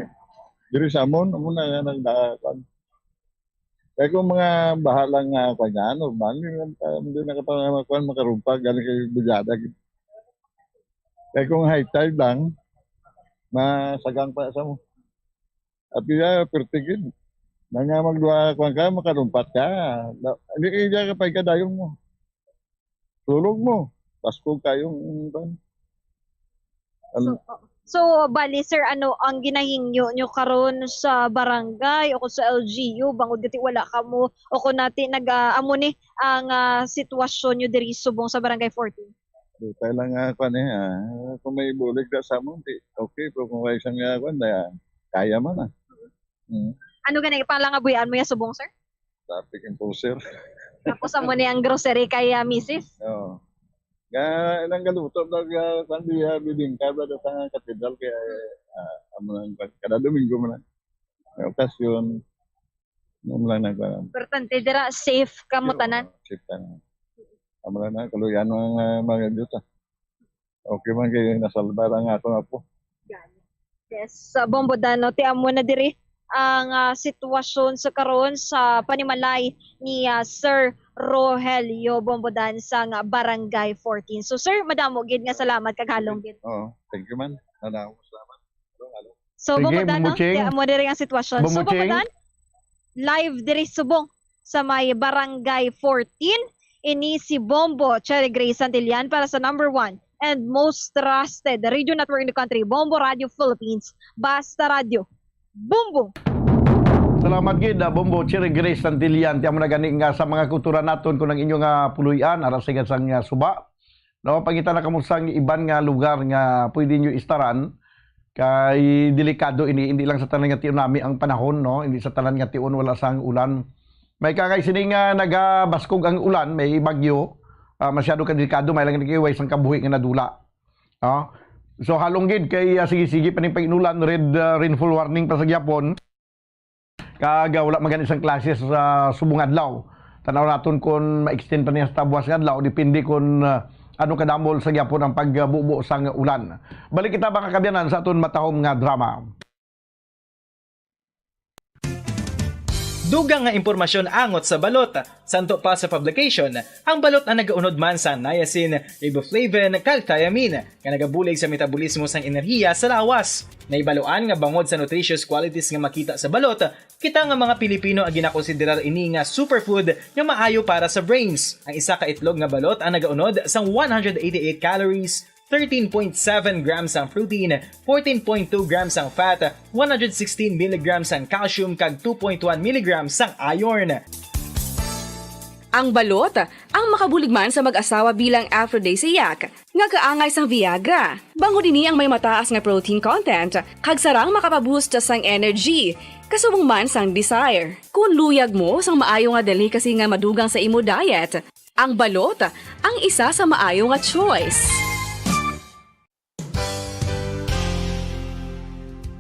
diri sa amon, amo na nga nagdaan. Kaya kung mga baha lang nga, kanya, normal, hindi na, hindi na ka pa kuwan, makarumpag, galing kay bulyada. Kaya kung high tide lang, masagang pa sa mo. At iya, pertigid. Na nga magduha, kuwan ka, makalumpat ka. Na, hindi kaya ka pa ikadayon mo. Tulog mo. Pasko kayong, kuwan. Ano? So, so, bali, sir, ano ang ginahingyo nyo karon sa barangay o sa L G U? Bangod gati wala kamo o kung nati nag, ah, amo ni ang, ah, sitwasyon nyo diri subong sa Barangay fourteen? Dutay lang nga, kuwan eh, ah, kung may bulig na sa amon, di, okay. Pero kung may isang, ah, kuwan, ah, kaya man, ah. Mm. Ano gani, palangabuyan mo ya subong, sir? Traffic enforcer. Tapos amo ni ang grocery kay, ah, misis? Oo. Nga, ilang galuto, nag, ah, kuwan, di, ah, bibingka, ba, sa katedral, kaya, ah, amo lang, kada Domingo man lang. May okasyon. Amo lang na, kuwan. Importante dira, safe kamo tanan. Oo, safe tanan. Amo lang na, kaluyan ang, ah, mga Diyos, ah. Okay man kay nasalbar ang akon apo. Yes, sa Bombodan, no, ti amo na diri ang, ah, sitwasyon sa karon sa panimalay ni, ah, Sir Rogelio Bombodan sa nga Barangay fourteen. So, sir, madamo gid nga salamat kag halong gid. Oo, thank you, man. Madamo salamat. Halong, halong. So, Sige, Bombodan, no? Bumbuching. Kaya amo diri ang sitwasyon. So, Bumbuching. Bombodan, live diri subong sa may Barangay fourteen. Ini si Bombo Cherry Grace Santillan para sa number one and most trusted radio network in the country, Bombo Radio Philippines. Basta Radio. Bombo! Salamat gid, ah, Bombo Cherry Grace Santillan. Ti amo na gani nga sa mga kultura naton, kung ang inyo nga puloy-an, ara sa igad sang, ah, suba. No, pangita na kamo sang iban nga lugar nga pwede nyo istaran, kay delikado ini, hindi lang sa tanan nga tion nami ang panahon, no? Hindi sa tanan nga tion wala sang ulan. May kangay sini nga nagabaskog ang ulan, may bagyo, ah, masyado ka delikado, may lang nag-iway sang kabuhi nga nadula. No? So, halong gid kay, ah, sige-sige pa ning pag-inulan, red, ah, rainfall warning pa sa gyapon. Kag, ah, wala man gani sang klase sa subong adlaw. Tan-aw naton kon ma-extend pa niya sa tabuas nga adlaw, depende kon, ah, ano kadamol sa gyapon ang pagbubo sang ulan. Balik kita, mga kaabyanan, sa aton matahom nga drama. Dugang nga impormasyon angot sa balot. Santo pa sa publication, ang balot ang nagaunod man sang niacin, riboflavin, kag thiamine, nga nagabulig sa metabolismo sang enerhiya sa lawas. Nahibaluan nga bangod sa nutritious qualities nga makita sa balot, kita nga mga Pilipino ang ginakonsiderar ini nga superfood nga maayo para sa brains. Ang isa ka itlog nga balot ang nagaunod sang one hundred eighty-eight calories, thirteen point seven grams ang protein, fourteen point two grams ang fat, one hundred sixteen milligrams ang calcium, kag two point one milligrams ang iron. Ang balot ang makabulig man sa mag-asawa bilang aphrodisiac nga kaangay sang Viagra. Bangod ini ang may mataas nga protein content kag sarang makapaboost sang energy, kasubong man sang desire. Kung luyag mo sang maayo nga delicacy nga madugang sa imo diet, ang balot ang isa sa maayo nga choice.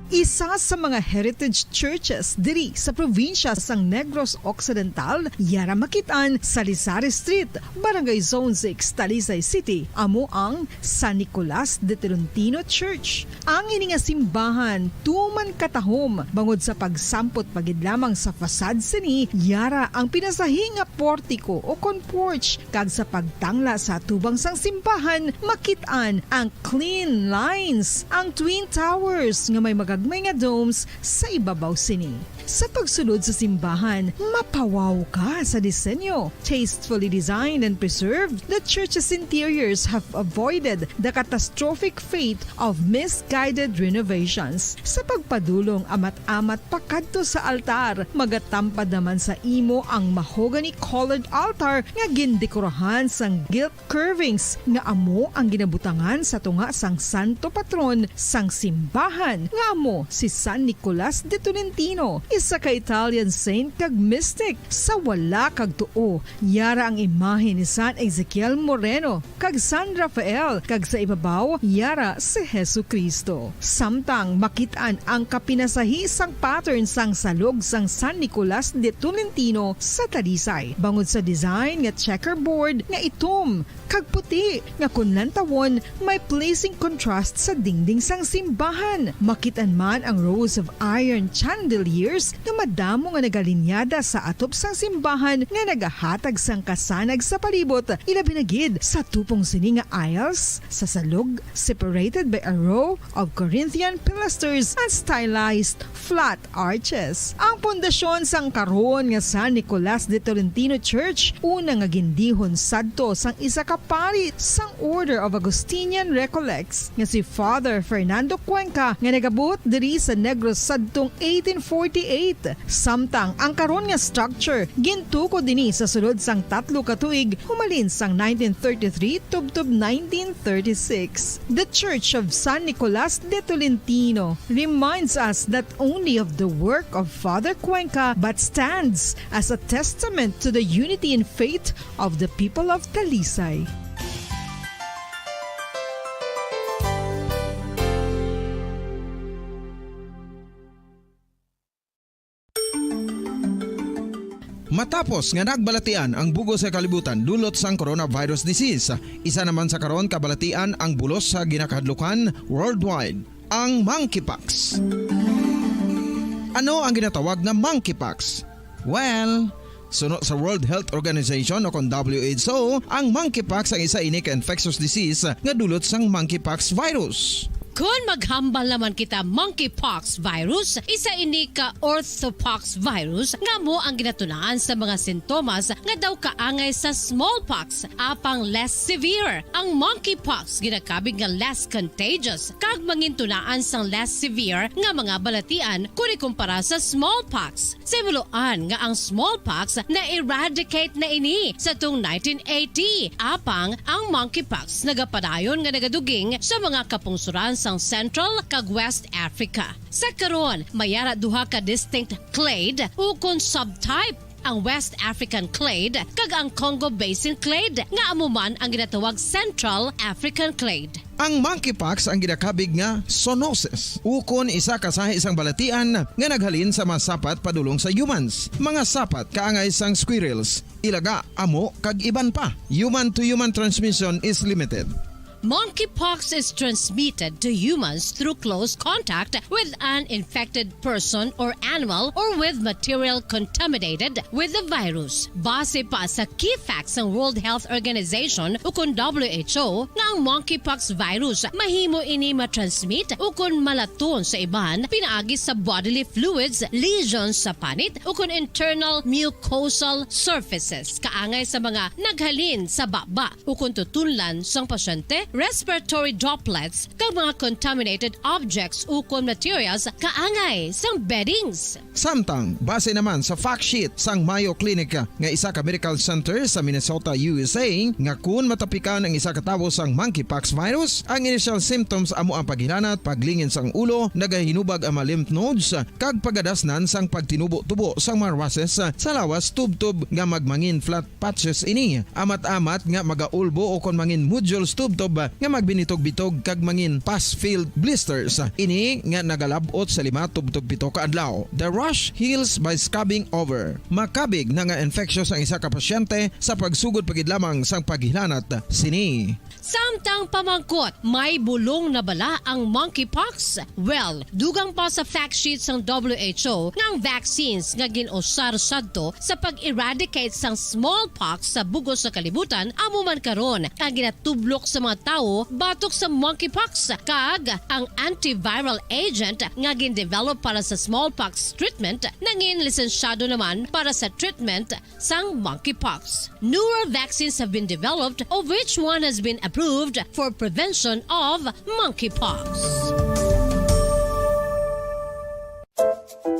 Isa sa mga heritage churches diri sa probinsya sang Negros Occidental, yara makit-an sa Lizari Street, Barangay Zone six, Talisay City, amo ang San Nicolas de Tolentino Church. Ang ini nga simbahan tuman katahom bangod sa pagsampot pa gid lamang sa facade sini, yara ang pinasahi nga portiko o kon porch, kag sa pagtangla sa atubang sang simbahan makit-an ang clean lines, ang twin towers nga may magagmay nga domes sa ibabaw sini. Sa pagsulod sa simbahan, mapawaw ka sa disenyo. Tastefully designed and preserved, the church's interiors have avoided the catastrophic fate of misguided renovations. Sa pagpadulong amat-amat pakadto sa altar, magatampad naman sa imo ang mahogany-colored altar nga gindekorahan sang gilt curvings nga amo ang ginabutangan sa tunga sang santo patron sang simbahan, nga amo si San Nicolas de Tolentino, isa ka Italian saint kag mystic. Sa wala kag tuo, yara ang imahe ni San Ezekiel Moreno kag San Rafael, kag sa ibabaw, yara si Jesu-Cristo. Samtang makit-an ang kapinasahi sang pattern sang salog sang San Nicolas de Tolentino sa Talisay, bangod sa design nga checkerboard nga itom kag puti, nga kon lantawon, may pleasing contrast sa dingding sang simbahan. Makit-an man ang rows of iron chandeliers nga madamo nga nagalinyada sa atop sang simbahan nga nagahatag sang kasanag sa palibot, ilabi na gid sa tupong sini nga aisles sa salog, separated by a row of Corinthian pilasters and stylized flat arches. Ang pundasyon sang karon nga San Nicolas de Tolentino Church, una nga gindihon sadto sang isa ka pari sang Order of Augustinian Recollects nga si Father Fernando Cuenca, nga nagabot diri sa Negros sadtong eighteen forty-eight. Samtang ang karon nga structure gintukod ini sa sulod sang tatlo ka tuig, humalin sang nineteen thirty-three tubtob nineteen thirty-six. The Church of San Nicolas de Tolentino reminds us not only of the work of Father Cuenca, but stands as a testament to the unity in faith of the people of Talisay. Matapos nga nagbalatian ang bug-os nga kalibutan dulot sang coronavirus disease, isa naman sa karon kabalatian ang bulos sa ginakahadlukan worldwide, ang monkeypox. Ano ang ginatawag nga monkeypox? Well, suno sa World Health Organization o kon W H O, ang monkeypox ang isa ini ka infectious disease nga dulot sang monkeypox virus. Kon maghambal naman kita monkeypox virus, isa ini ka orthopox virus nga amo ang ginatunaan sa mga sintomas nga daw kaangay sa smallpox, apang less severe. Ang monkeypox ginakabig nga less contagious kag mangintunaan sang less severe nga mga balatian kon ikumpara sa smallpox. Sa ibuloan nga ang smallpox na-eradicate na ini sa tung nineteen eighty, apang ang monkeypox nagapadayon nga nagaduging sa mga kapungsoran sang Central kag West Africa. Sa karon, may ara duha ka distinct clade ukon subtype, ang West African clade kag ang Congo Basin clade, nga amo man ang ginatawag Central African clade. Ang monkeypox ang ginakabig nga zoonosis, ukon isa ka sahi sang balatian nga naghalin sa mga sapat padulong sa humans, mga sapat kaangay sang squirrels, ilaga, amo, kag iban pa. Human-to-human transmission is limited. Monkeypox is transmitted to humans through close contact with an infected person or animal or with material contaminated with the virus. Base pa sa key facts sang World Health Organization ukon W H O nga ang monkeypox virus mahimo ini matransmit ukon malaton sa iban pinaagi sa bodily fluids, lesions sa panit ukon internal mucosal surfaces kaangay sa mga naghalin sa baba ukon tutunlan sang pasyente, respiratory droplets, kag mga contaminated objects ukon materials kaangay sang beddings. Samtang, base naman sa fact sheet sang Mayo Clinic nga isa ka medical center sa Minnesota, U S A, nga kun matapikan ang isa ka tawo sang monkeypox virus, ang initial symptoms amo ang paghilanat, paglingin sang ulo, nagahinubag ang mga lymph nodes, kag pagadasnan sang pagtinubo-tubo sang mga rushes sa lawas tubtob nga magmangin flat patches ini. Amat-amat nga magaulbo o kon mangin nodules tubtob nga magbinitog-bitog kag mangin pus-filled blisters. Ini nga nagalab-ot sa lima tubtob pito ka adlaw. The rash heals by scabbing over. Makabig na nga infectious ang isa ka pasyente sa pagsugod pa gid lamang sang paghilanat sini. Samtang pamangkot, may bulong na bala ang monkeypox? Well, dugang pa sa fact sheet sang W H O nga ang vaccines nga gin-usar sadto sa pag-eradicate sang smallpox sa bug-os nga kalibutan amo man karon ang ginatublok sa mga tawo batok sa monkeypox, kag ang antiviral agent nga gin-develop para sa smallpox treatment nangin lisensyado naman para sa treatment sang monkeypox. Newer vaccines have been developed, of which one has been approved for prevention of monkeypox.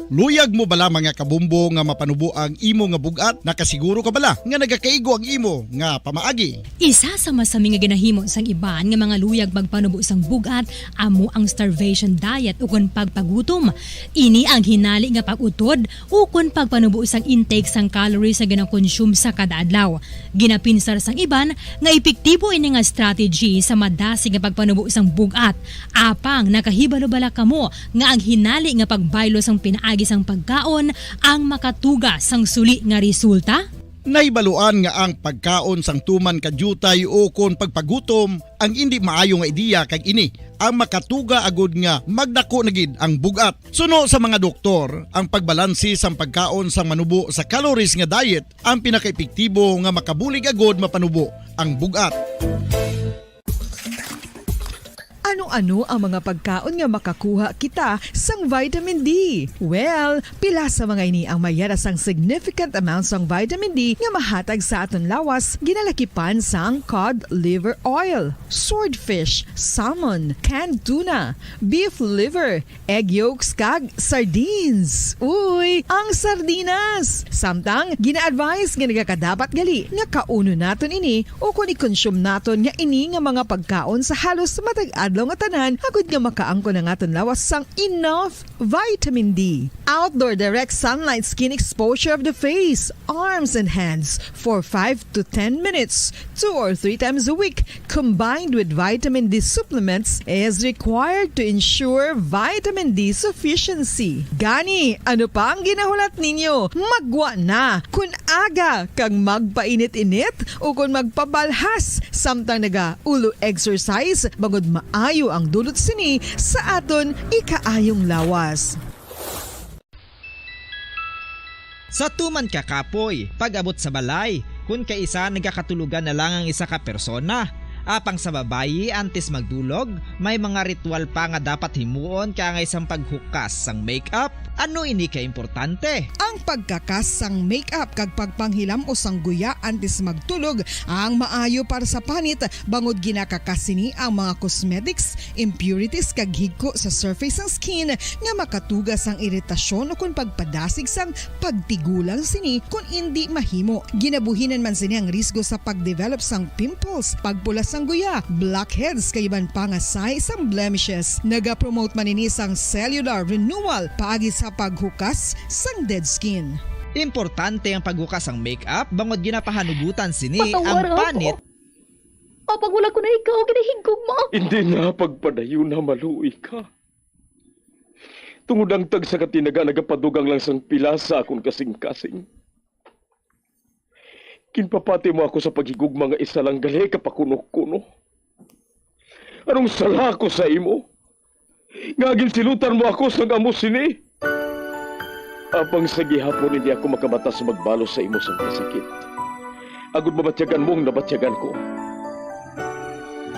Luyag mo bala, mga kabumbo, nga mapanubo ang imo nga bug-at? Nakasiguro ka bala nga nagakaigo ang imo nga pamaagi? Isa sa masami nga ginahimo sang iban nga mga luyag magpanubo sang bug-at amo ang starvation diet ukon pagpagutom. Ini ang hinali nga pag-utod ukon pagpanubo sang intake sang calories nga ginakonsume sa kada adlaw. Ginapinsar sang iban nga epektibo ini nga strategy sa madasig nga pagpanubo sang bug-at. Apang nakahibalo bala kamo nga ang hinali nga pagbaylo sang pinaagi sang pagkaon ang makatuga sang suli nga resulta? Nahibaluan nga ang pagkaon sang tuman ka diutay ukon pagpagutom ang indi maayo nga ideya, kag ini ang makatuga agud nga magdako na gid ang bug-at. Suno sa mga doktor, ang pagbalanse sang pagkaon sang manubo sa calories nga diet ang pinakaepektibo nga makabulig agud mapanubo ang bug-at. Ano-ano ang mga pagkaon nga makakuha kita sang vitamin D? Well, pila sa mga ini ang mayara sang significant amount sang vitamin D nga mahatag sa aton lawas, ginalakipan sang cod liver oil, swordfish, salmon, canned tuna, beef liver, egg yolks, kag sardines. Uy, ang sardinas! Samtang, gina-advise nga nagakadapat gali nga kaunon naton ini ukon i-consume naton nga ini nga mga pagkaon sa halos matag adlaw nga tanan, agud nga makaangkon ang aton lawas sang enough vitamin D. Outdoor direct sunlight skin exposure of the face, arms, and hands for five to ten minutes, two or three times a week, combined with vitamin D supplements, is required to ensure vitamin D sufficiency. Gani, ano pa ang ginahulat ninyo? Maggwa na! Kun aga kag magpainit-init ukon magpabalhas samtang nagaulo exercise, bangod maayo ang dulot sini sa aton ikaayong lawas. Sa tuman ka kapoy, pag-abot sa balay, kun kaisa nagakatulogan na lang ang isa ka persona. Apang sa babayi, antes magdulog, may mga ritual pa nga dapat himuon kaangay sang paghukas sang makeup. Ano ini ka importante? Ang pagkakas sang makeup kag pagpanghilam-os sang guya antes magtulog ang maayo para sa panit, bangod ginakakas sini ang mga cosmetics, impurities, kag higko sa surface sang skin nga makatuga sang iritasyon ukon pagpadasig sang pagtigulang sini kon indi mahimo. Ginabuhinan man sini ang risgo sa pag-develop sang pimples, pagpula sang guya, blackheads, kag iban pa nga sahi sang blemishes. Nagapromote man ini sang cellular renewal paagi sa paghukas sang dead skin. Importante ang paghukas sang makeup bangod ginapahanugutan sini ang panit. Apang wala ko na ikaw ginahigugma. Hindi na, pagpadayon na, maluoy ka. Tungod ang tagsa ka tinaga nagapadugang lang sang pila sa akon kasing-kasing. Ginpapati mo ako sa paghigugma nga isa lang gali ka pakuno-kuno. Anong sala ko sa imo, nga ginsilutan mo ako sang amo sini? Apang sa gihapon hindi ako makabatas magbalos sa imo sang kasakit, agod mabatyagan mo ang nabatyagan ko.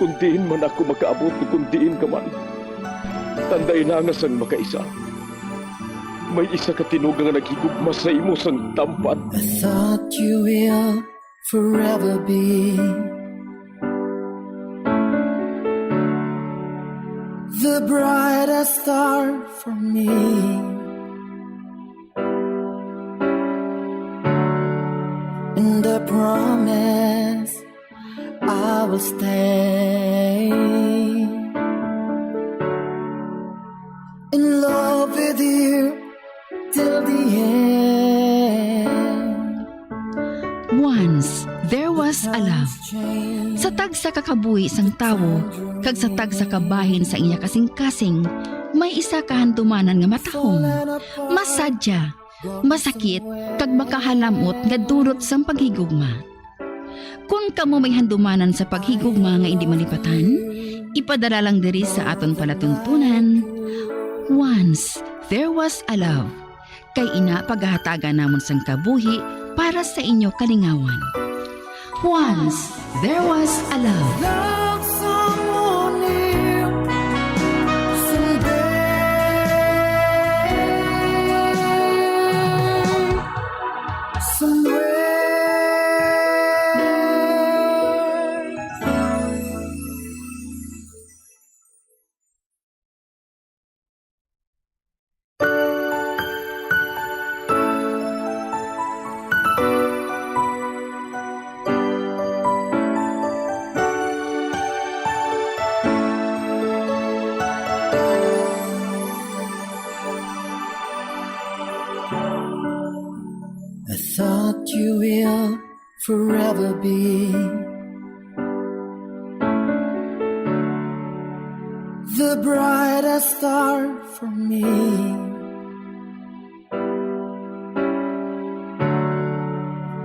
Kung diin man ako makaabot, o kung diin ka man, tandai na nga sang makaisa, may isa ka tinuga nga naghigugma sa imo sang tampad. I thought you will forever be the brightest star for me. And I promise I will stay in love with you till the end. Once there was a love. Sa tagsa ka kabuhi sang tawo kag sa tagsa ka bahin sa iya kasing-kasing, may isa ka handumanan nga matahom, masadya, masakit, kag makahalam-ot nga dulot sang paghigugma. Kon kamo may handumanan sa paghigugma nga indi malipatan, ipadala lang diri sa aton palatuntunan. Once there was a love. Kay ina pagahatagan namon sang kabuhi para sa inyo kalingawan. Once there was a love. Love someone new someday, somewhere. I thought you will forever be the brightest star for me.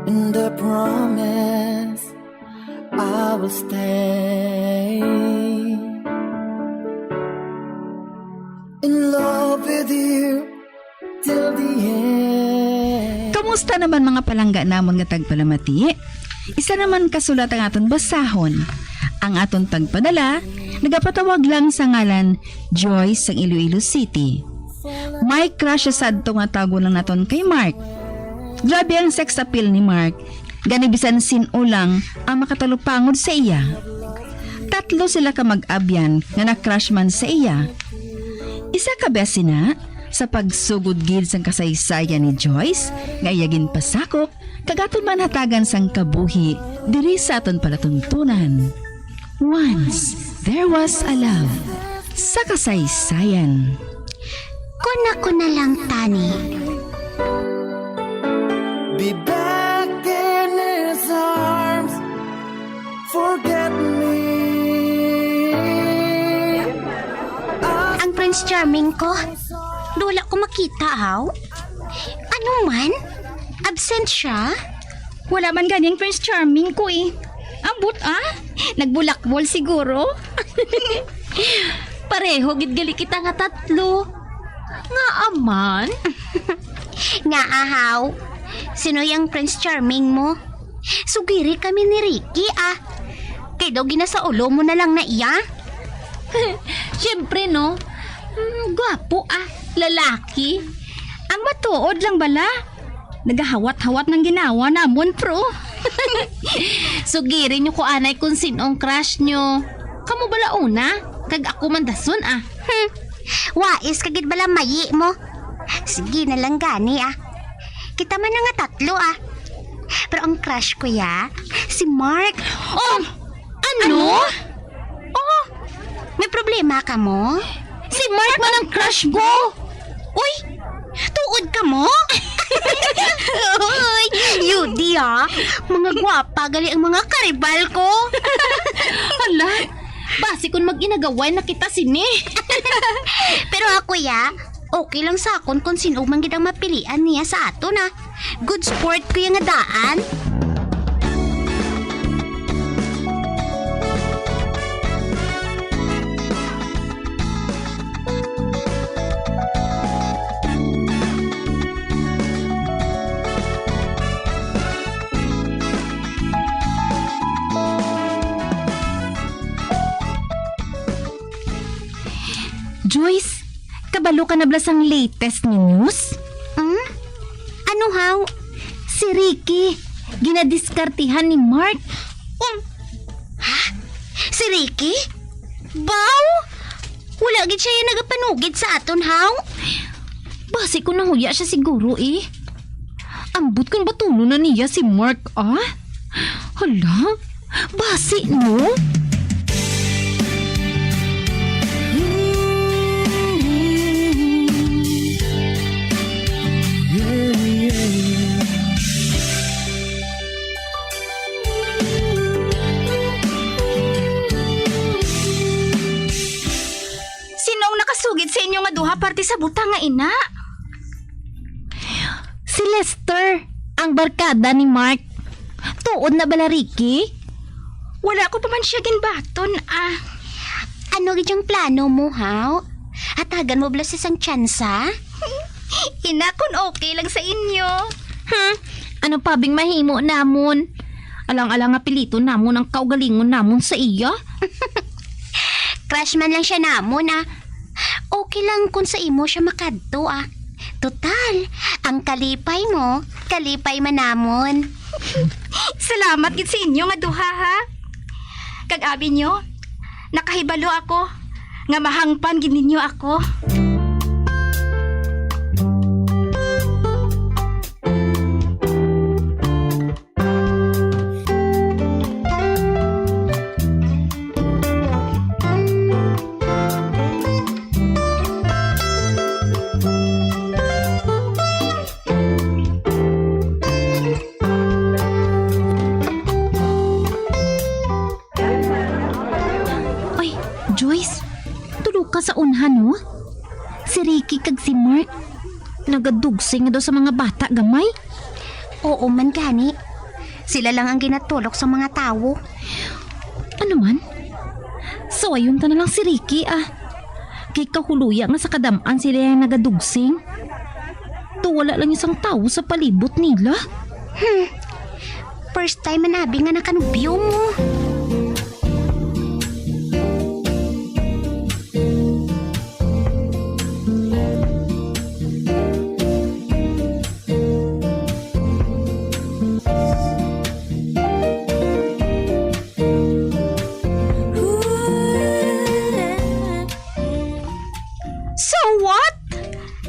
And I promise I will stay in love with you till the end. Kamusta naman, mga palangga namon nga tagpalamati? Isa naman ka sulat ang aton basahon. Ang aton tagpadala nagapatawag lang sa ngalan Joyce sang Iloilo City. May crush siya sadto nga tawgon lang naton kay Mark. Grabe ang sex appeal ni Mark. Gani bisan sin-o lang ang makatalupangod sa iya. Tatlo sila ka mag-abyan nga na-crush man sa iya. Isa ka beses na, sa pagsugod gid sang kasaysayan ni Joyce nga iya ginpasakop, kag aton man hatagan sang kabuhi diri sa aton palatuntunan. Once there was a love sa kasaysayan. Kon ako na lang tani. Be back in his arms. Forget me. Ang Prince Charming ko, wala ko makita, haw. Ano man? Absent siya? Wala man gani ang Prince Charming ko, eh. Ambot, ah? Nagbulakbol siguro. Pareho gid gali kita nga tatlo. Ngaa man? Nga ahaw, sino yang Prince Charming mo? Sugiri kami ni Ricky, ah. Kay daw ginasaulo mo na lang na iya. Siyempre, no? Mm, gwapo, ah. Lalaki. Ang matuod lang bala. Nagahawat-hawat ng ginawa namon, pro. Sugiri nyo ko anay kung sinong crush nyo. Kamo bala una, kag ako man dason, ah. Hmm. Wais ka gid bala mayi mo. Sige na lang gani, ah. Kita man na nga tatlo, ah. Pero ang crush ko, ya, si Mark. Oh! Ano? Ano? Oh, may problema ka mo? Si Mark man ang crush ko. Uy, tuod ka mo? Uy, Yudi, ah. Mga gwapa gali ang mga karibal ko. Hala, basi kung mag-inagaway na kita sini. Pero ako, ya, okay lang sa akon kung sin-o man gid ang mapilian niya sa aton, ah. Good sport ko yung nga daan. Joyce, kabalo ka na bala sang latest nga news? Hmm? Ano, haw? Si Ricky, ginadiskartihan ni Mark. Um, ha? Si Ricky? Baw? Wala gid siya yung nagapanugid sa aton, haw? Basi ko nahuya siya siguro, eh. Ambot kung batunon na niya si Mark, ah? Hala, basi, no? Sino ang nakasugid sa inyo nga duha parte sa butang nga ina? Si Lester, ang barkada ni Mark. Tuod na bala, Ricky? Wala ko pa man siya ginbaton, ah. Ano gid ang plano mo, haw? Hatagan mo bala sa isang tsansa? Ina, kun okay lang sa inyo. Hmm? Ano pa bing mahimo namon? Alang-alang nga piliton namon ang kaugalingon namon sa iya. Crush man lang siya namon, ah. Okay lang kung sa imo siya makadto, ah. Total, ang kalipay mo, kalipay man namon. Salamat gid sa inyo nga duha, ha. Kag abi nyo, nakahibalo ako nga mahangpan gid ninyo ako. Ay, Joyce, tulo ka sa unhan, no? Si Ricky kag si Mark, nagadugsing nga daw sa mga bata gamay. Oo man gani. Sila lang ang ginatulok sa mga tawo. Ano man? Sawayon ta na lang si Ricky, ah. Kay kahuluya nga sa kadam-an sila yung nagadugsing. To wala lang isang tawo sa palibot nila. Hmm. First time man abi nga nakanubyo mo. So what?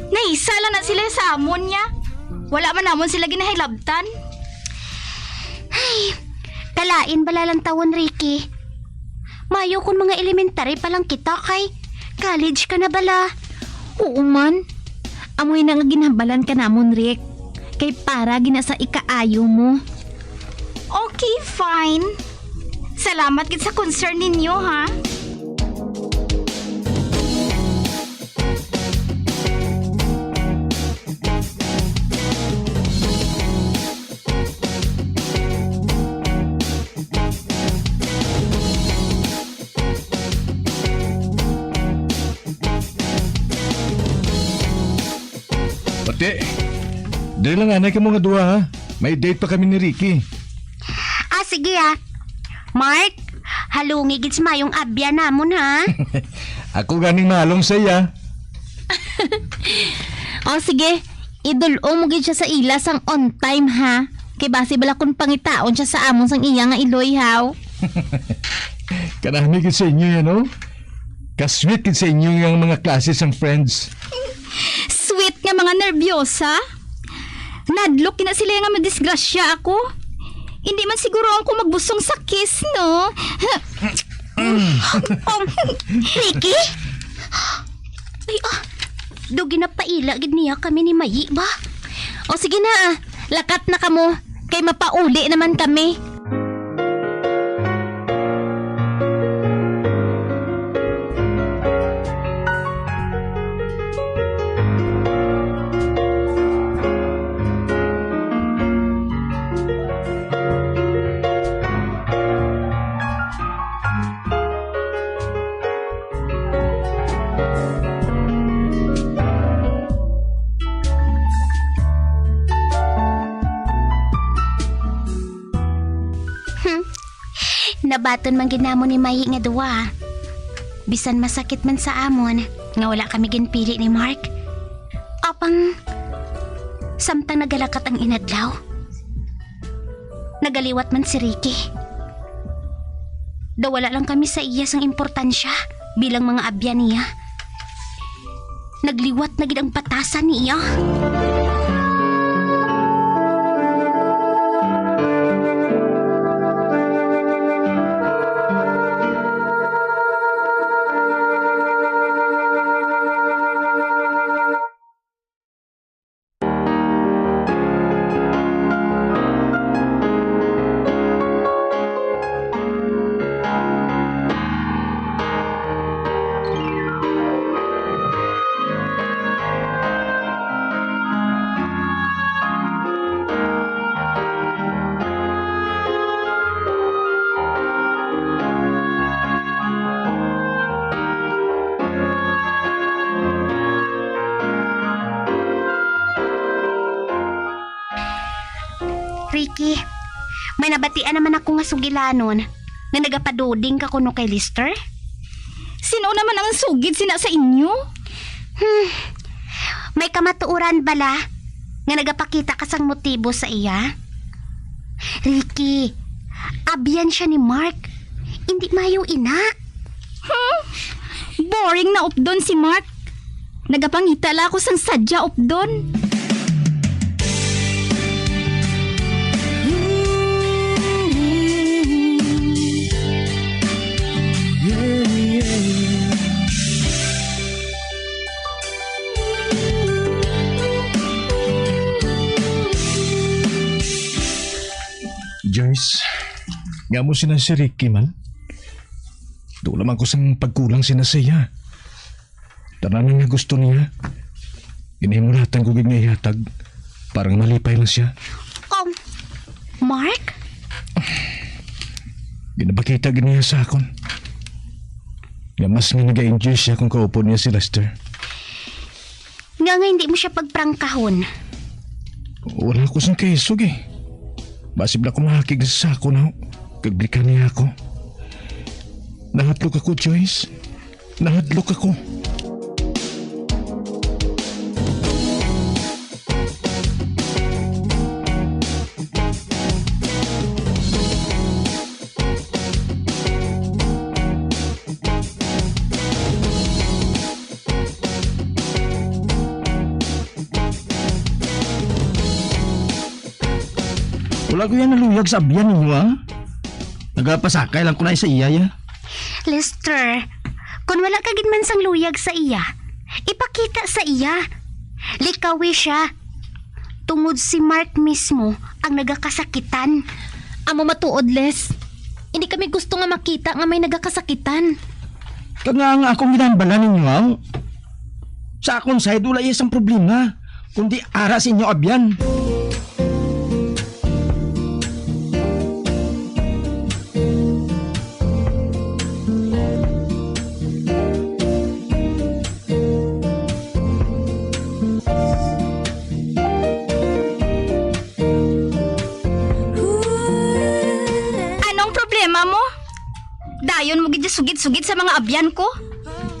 Naisa lang na sila sa amon niya. Wala man namon sila ginahilabtan. Ay, kalain bala lang tawon, Ricky. Mayo kung mga elementary pa lang kita kay college ka na bala. Oo man. Amoy na nga ginhambalan ka namon, Rick. Kay para gina sa ikaayo mo. Okay, fine. Salamat gid sa concern ninyo, ha? Pati, dali lang anay kamo nga duha, ha? May date pa kami ni Ricky. Ah, sige, ah. Mark, halungi gid sa mayong abya namon, ha? Ako ganing mahalong sa iya. O, sige. Idul-o mo gid siya sa ila sang on time, ha? Kay basi bala kun pangitaon siya sa amon sang iya nga iloy, haw? Kanami gid sa inyo yan, no? Ka-sweet gid sa inyo yang mga klase sang friends. Sweet nga mga nerbyosa. Nadlok gina sila nga madisgrasya ako. Hindi man siguro ako magbusong sa kiss, no? Um, Ricky? Ay, ah, do ginapaila gid niya kami ni Mayi ba? O sige na, ah. Lakat na kamo, kay mapauli naman kami. Hmm. Nabaton man gid namon ni Mayi nga duwa. Bisan masakit man sa amon, nga wala kami ginpili ni Mark. Apang, samtang nagalakat ang inadlaw, nagaliwat man si Ricky. Daw wala lang kami sa iya sang importansya bilang mga abyan niya. Nagliwat na gid ang batasan niya. Ricky, may nabatian naman ako nga sugilanon nga nagapaduding ka kuno kay Lester. Sino naman ang sugid sina sa inyo? Hmm, may kamatuoran bala nga nagapakita ka sang motibo sa iya? Ricky, abyan siya ni Mark. Hindi mayo ina. Hmm? Boring na updon si Mark. Nagapangita la ako sang sadya updon. Joyce, nga mo sina si Ricky man? Daw lamang ko sang pagkulang sina sa iya. Tanan nga gusto niya, ginahimulatan ko gid nga ihatag para nga malipay lang siya. Um, Mark? Ginapakita gid niya sa akon nga mas nga nag-enjoy siya kung kaupod niya si Lester. Nga nga hindi mo siya pagprangkahon? Wala ko sing kaisog eh. Basi bala ko mahakig sa sako na kag blikan niya ako. Nahadlok ako, Joyce. Nahadlok ako. Wala ko yan naluyag sa abyan ninyo, ah. Nagapasakay lang ko na sa iya, ya. Lester, kung wala ka gid man sang luyag sa iya, ipakita sa iya. Likawi siya. Tungod si Mark mismo ang nagakasakitan. Amo matuod, Les. Hindi kami gusto nga makita nga may nagakasakitan. Kag nga ang akong ginahambal ninyo, aw? Sa akon side, wala iya sang problema, kundi ara sa inyo abyan. Anong problema mo? Dayon mo gid sugid-sugid sa mga abyan ko?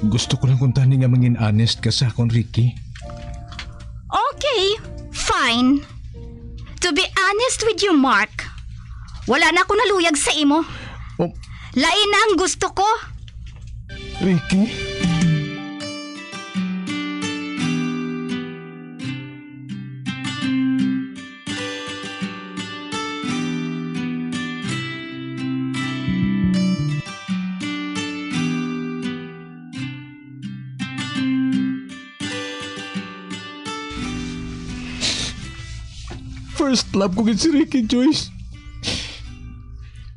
Gusto ko lang kuntani nga mangin honest ka sa akon, Ricky. Okay, fine. To be honest with you, Mark, wala na ako naluyag sa imo. Oh. Lain na ang gusto ko. Ricky? First love ko gid si Ricky, Joyce.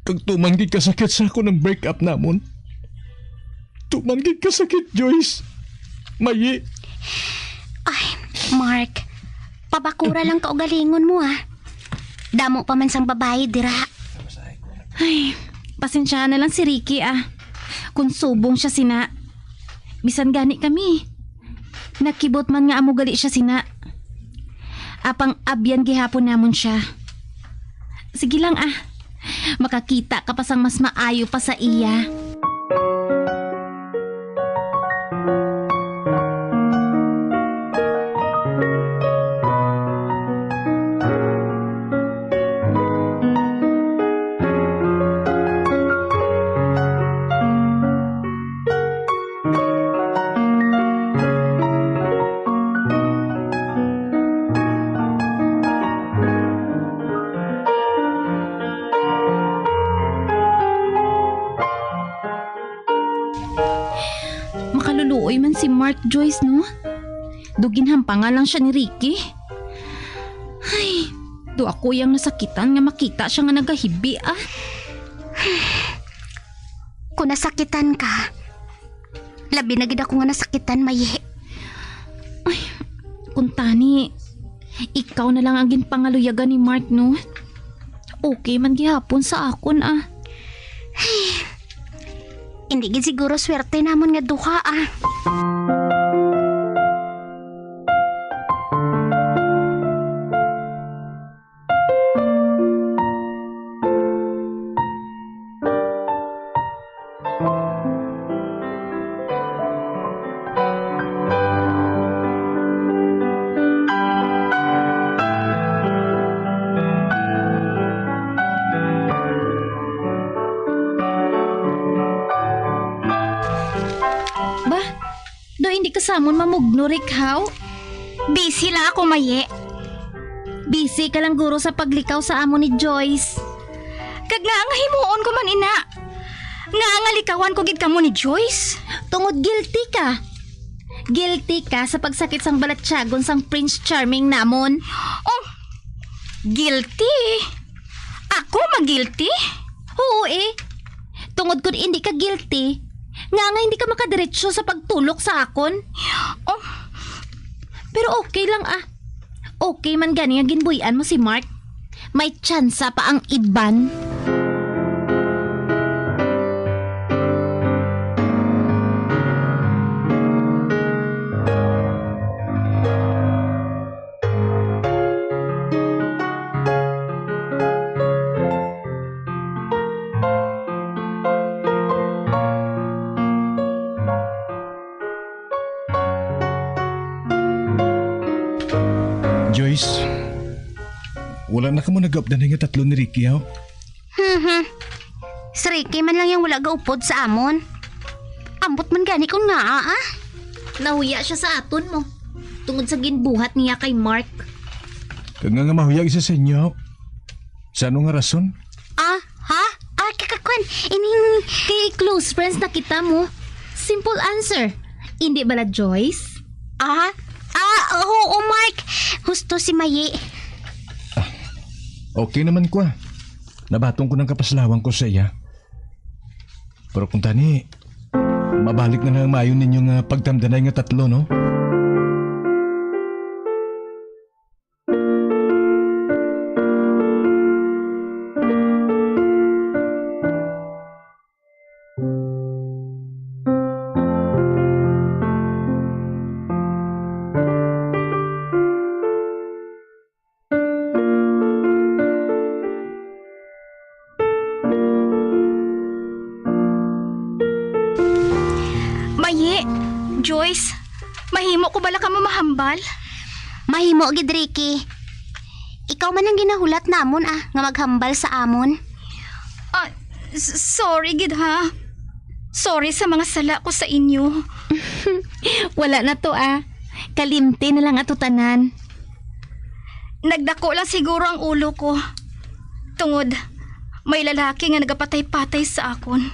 Kag tuman gid kasakit sa akon ang break up namon. Tuman gid kasakit, Joyce. Mayi. Ay, Mark, pabakura lang kaugalingon mo, ah. Damo pa man sang babayi dira. Ay, pasensyahan na lang si Ricky, ah. Kung subong siya sina, bisan gani kami. Nakibot man nga amo gali siya sina. Apang abyan gihapon namon siya. Sige lang, ah. Makakita ka pa sang mas maayo pa sa iya. Man si Mark, Joyce, no? Do ginhampanga lang siya ni Ricky. Ay, do ako yang nasakitan nga makita siya nga nagahibi, ah. Kung nasakitan ka, labi na gid ako nga nasakitan, Mayi. Ay, kung tani, ikaw na lang ang ginpangaluyagan ni Mark, no? Okay man gihapon sa akon, ah. Hindi gid siguro swerte namon nga duha, ah. Ba, do hindi ka samon mamugno, Rick, haw? Busy lang ako, Mayi. Busy ka lang guro sa paglikaw sa amo ni Joyce. Kag nga nga himuon ko man ina. Nga nga likawan ko gid kamo ni Joyce. Tungod guilty ka. Guilty ka sa pagsakit sang balatyagon sang Prince Charming namon. Oh, guilty? Ako ma-guilty? Oo eh. Tungod kun hindi ka guilty, nga nga hindi ka makadiretso sa pagtulok sa akon. Oh, Pero okay lang ah. Okay man gani nga ginbuy-an mo si Mark. May tsansa pa ang iban. Joyce, wala na kamo nag-updanay nga tatlo ni Ricky, haw? Hmm. Si Ricky man lang yang wala gaupod sa amon. Ambot man gani kun ngaa, ah. Nahuya siya sa aton mo. Tungod sa ginbuhat niya kay Mark. Kag nga, nga mahuya isa sa inyo, haw? Sa ano nga rason? Ah, ha? Ah, kakakwan, ining... Kay close friends na kita mo. Simple answer. Hindi bala, Joyce? Ah, ah, oo, Mark. Husto si Mayi. Okay naman ko, ah. Nabaton ko ng kapaslawan ko sa iya. Pero kung tani, mabalik na lang maayo ninyo nga pagtamdanay nga tatlo, no? Mayi, Joyce, mahimo ko bala kamo mahambal? Mahimo gid, Ricky. Ikaw man ang ginahulat namon, ah, nga maghambal sa amon. Ah, s- sorry gid, ha. Sorry sa mga sala ko sa inyo. Wala na to ah. Kalimti na lang ato tanan. Nagdako lang siguro ang ulo ko. Tungod, may lalaki nga nagapatay-patay sa akon.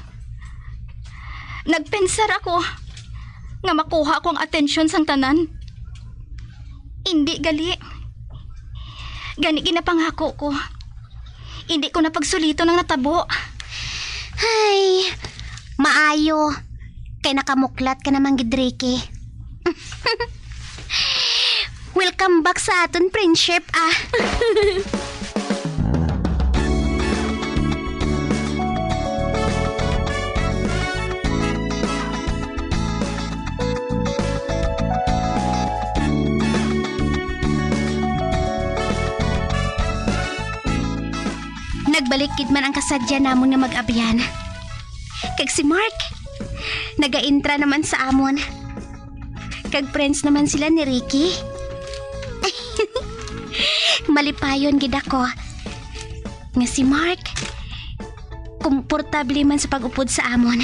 Nagpensar ako nga makuha ko ang atensyon sang tanan. Indi gali. Gani ginapangako ko. Indi ko na pagsuliton ang natabo. Ay, maayo. Kay nakamuklat ka naman gid, Ricky. Welcome back sa aton friendship, ah. Nagbalik gid man ang kasadya namon nga mag-abyan. Kag si Mark, nagaintra naman sa amon. Kag friends naman sila ni Ricky. Malipayon gid ako nga si Mark komportable man sa pag-upod sa amon.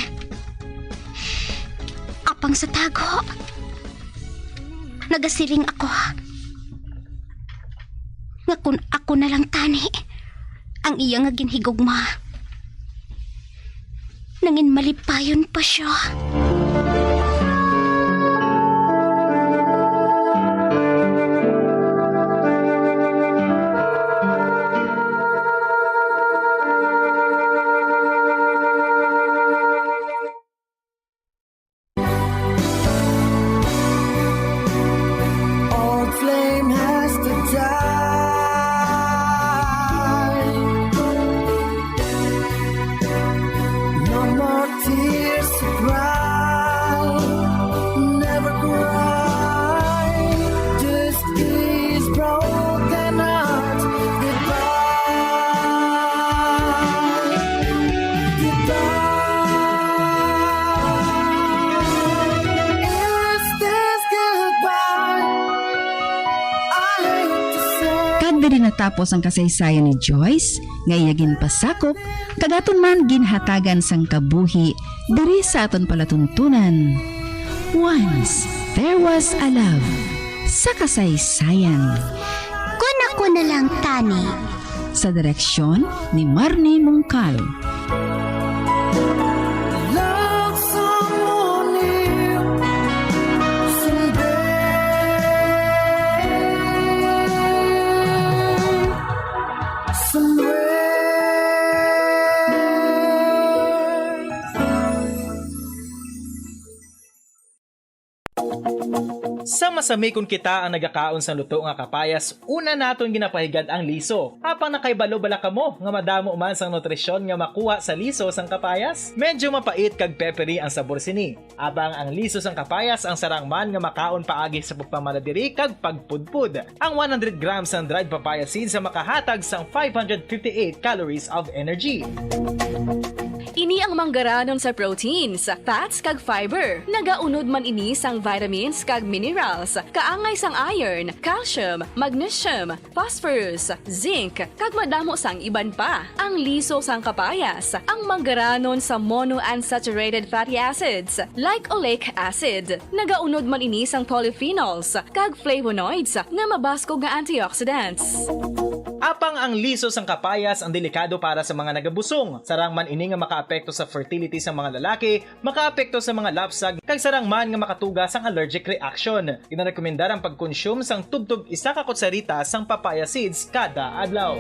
Apang sa tago, nagasiling ako nga kun ako na lang tani ang iya nga ginhigugma, nangin malipayon pa siya. Tapos ang kasaysayan ni Joyce nga iya ginpasakop kag aton man ginhatagan sang kabuhi diri sa aton palatuntunan. Once There Was a Love sa kasaysayan. Kun ako na lang tani. Sa direksyon ni Marnie Mungkal. Sa masami kon kita ang nagakaon sang luto nga kapayas, una naton ginapahigad ang liso. Apang nakahibalo bala kamo nga madamo man sang nutrisyon nga makuha sa liso sang kapayas? Medyo mapait kag peppery ang sabor sini. Apang ang liso sang kapayas ang sarang man nga makaon paagi sa pagpamala diri kag pagpudpod. Ang one hundred grams sang dried papaya seeds ang makahatag sang five hundred fifty-eight calories of energy. Ini ang manggaranon sa proteins, fats, kag fiber. Nagaunod man ini sang vitamins kag minerals, kaangay sang iron, calcium, magnesium, phosphorus, zinc, kag madamo sang iban pa. Ang liso sang kapayas, ang manggaranon sa monounsaturated fatty acids, like oleic acid. Nagaunod man ini sang polyphenols kag flavonoids nga mabaskog nga antioxidants. Apang ang liso sang kapayas ang delikado para sa mga nagabusong. Sarang man ini nga makaapekto sa fertility sa mga lalaki, makaapekto sa mga lapsag, kag sarang man nga makatuga sang allergic reaction. Ginarekomendar ang pagkonsume sang tubtob isa ka kutsarita sang papaya seeds kada adlaw.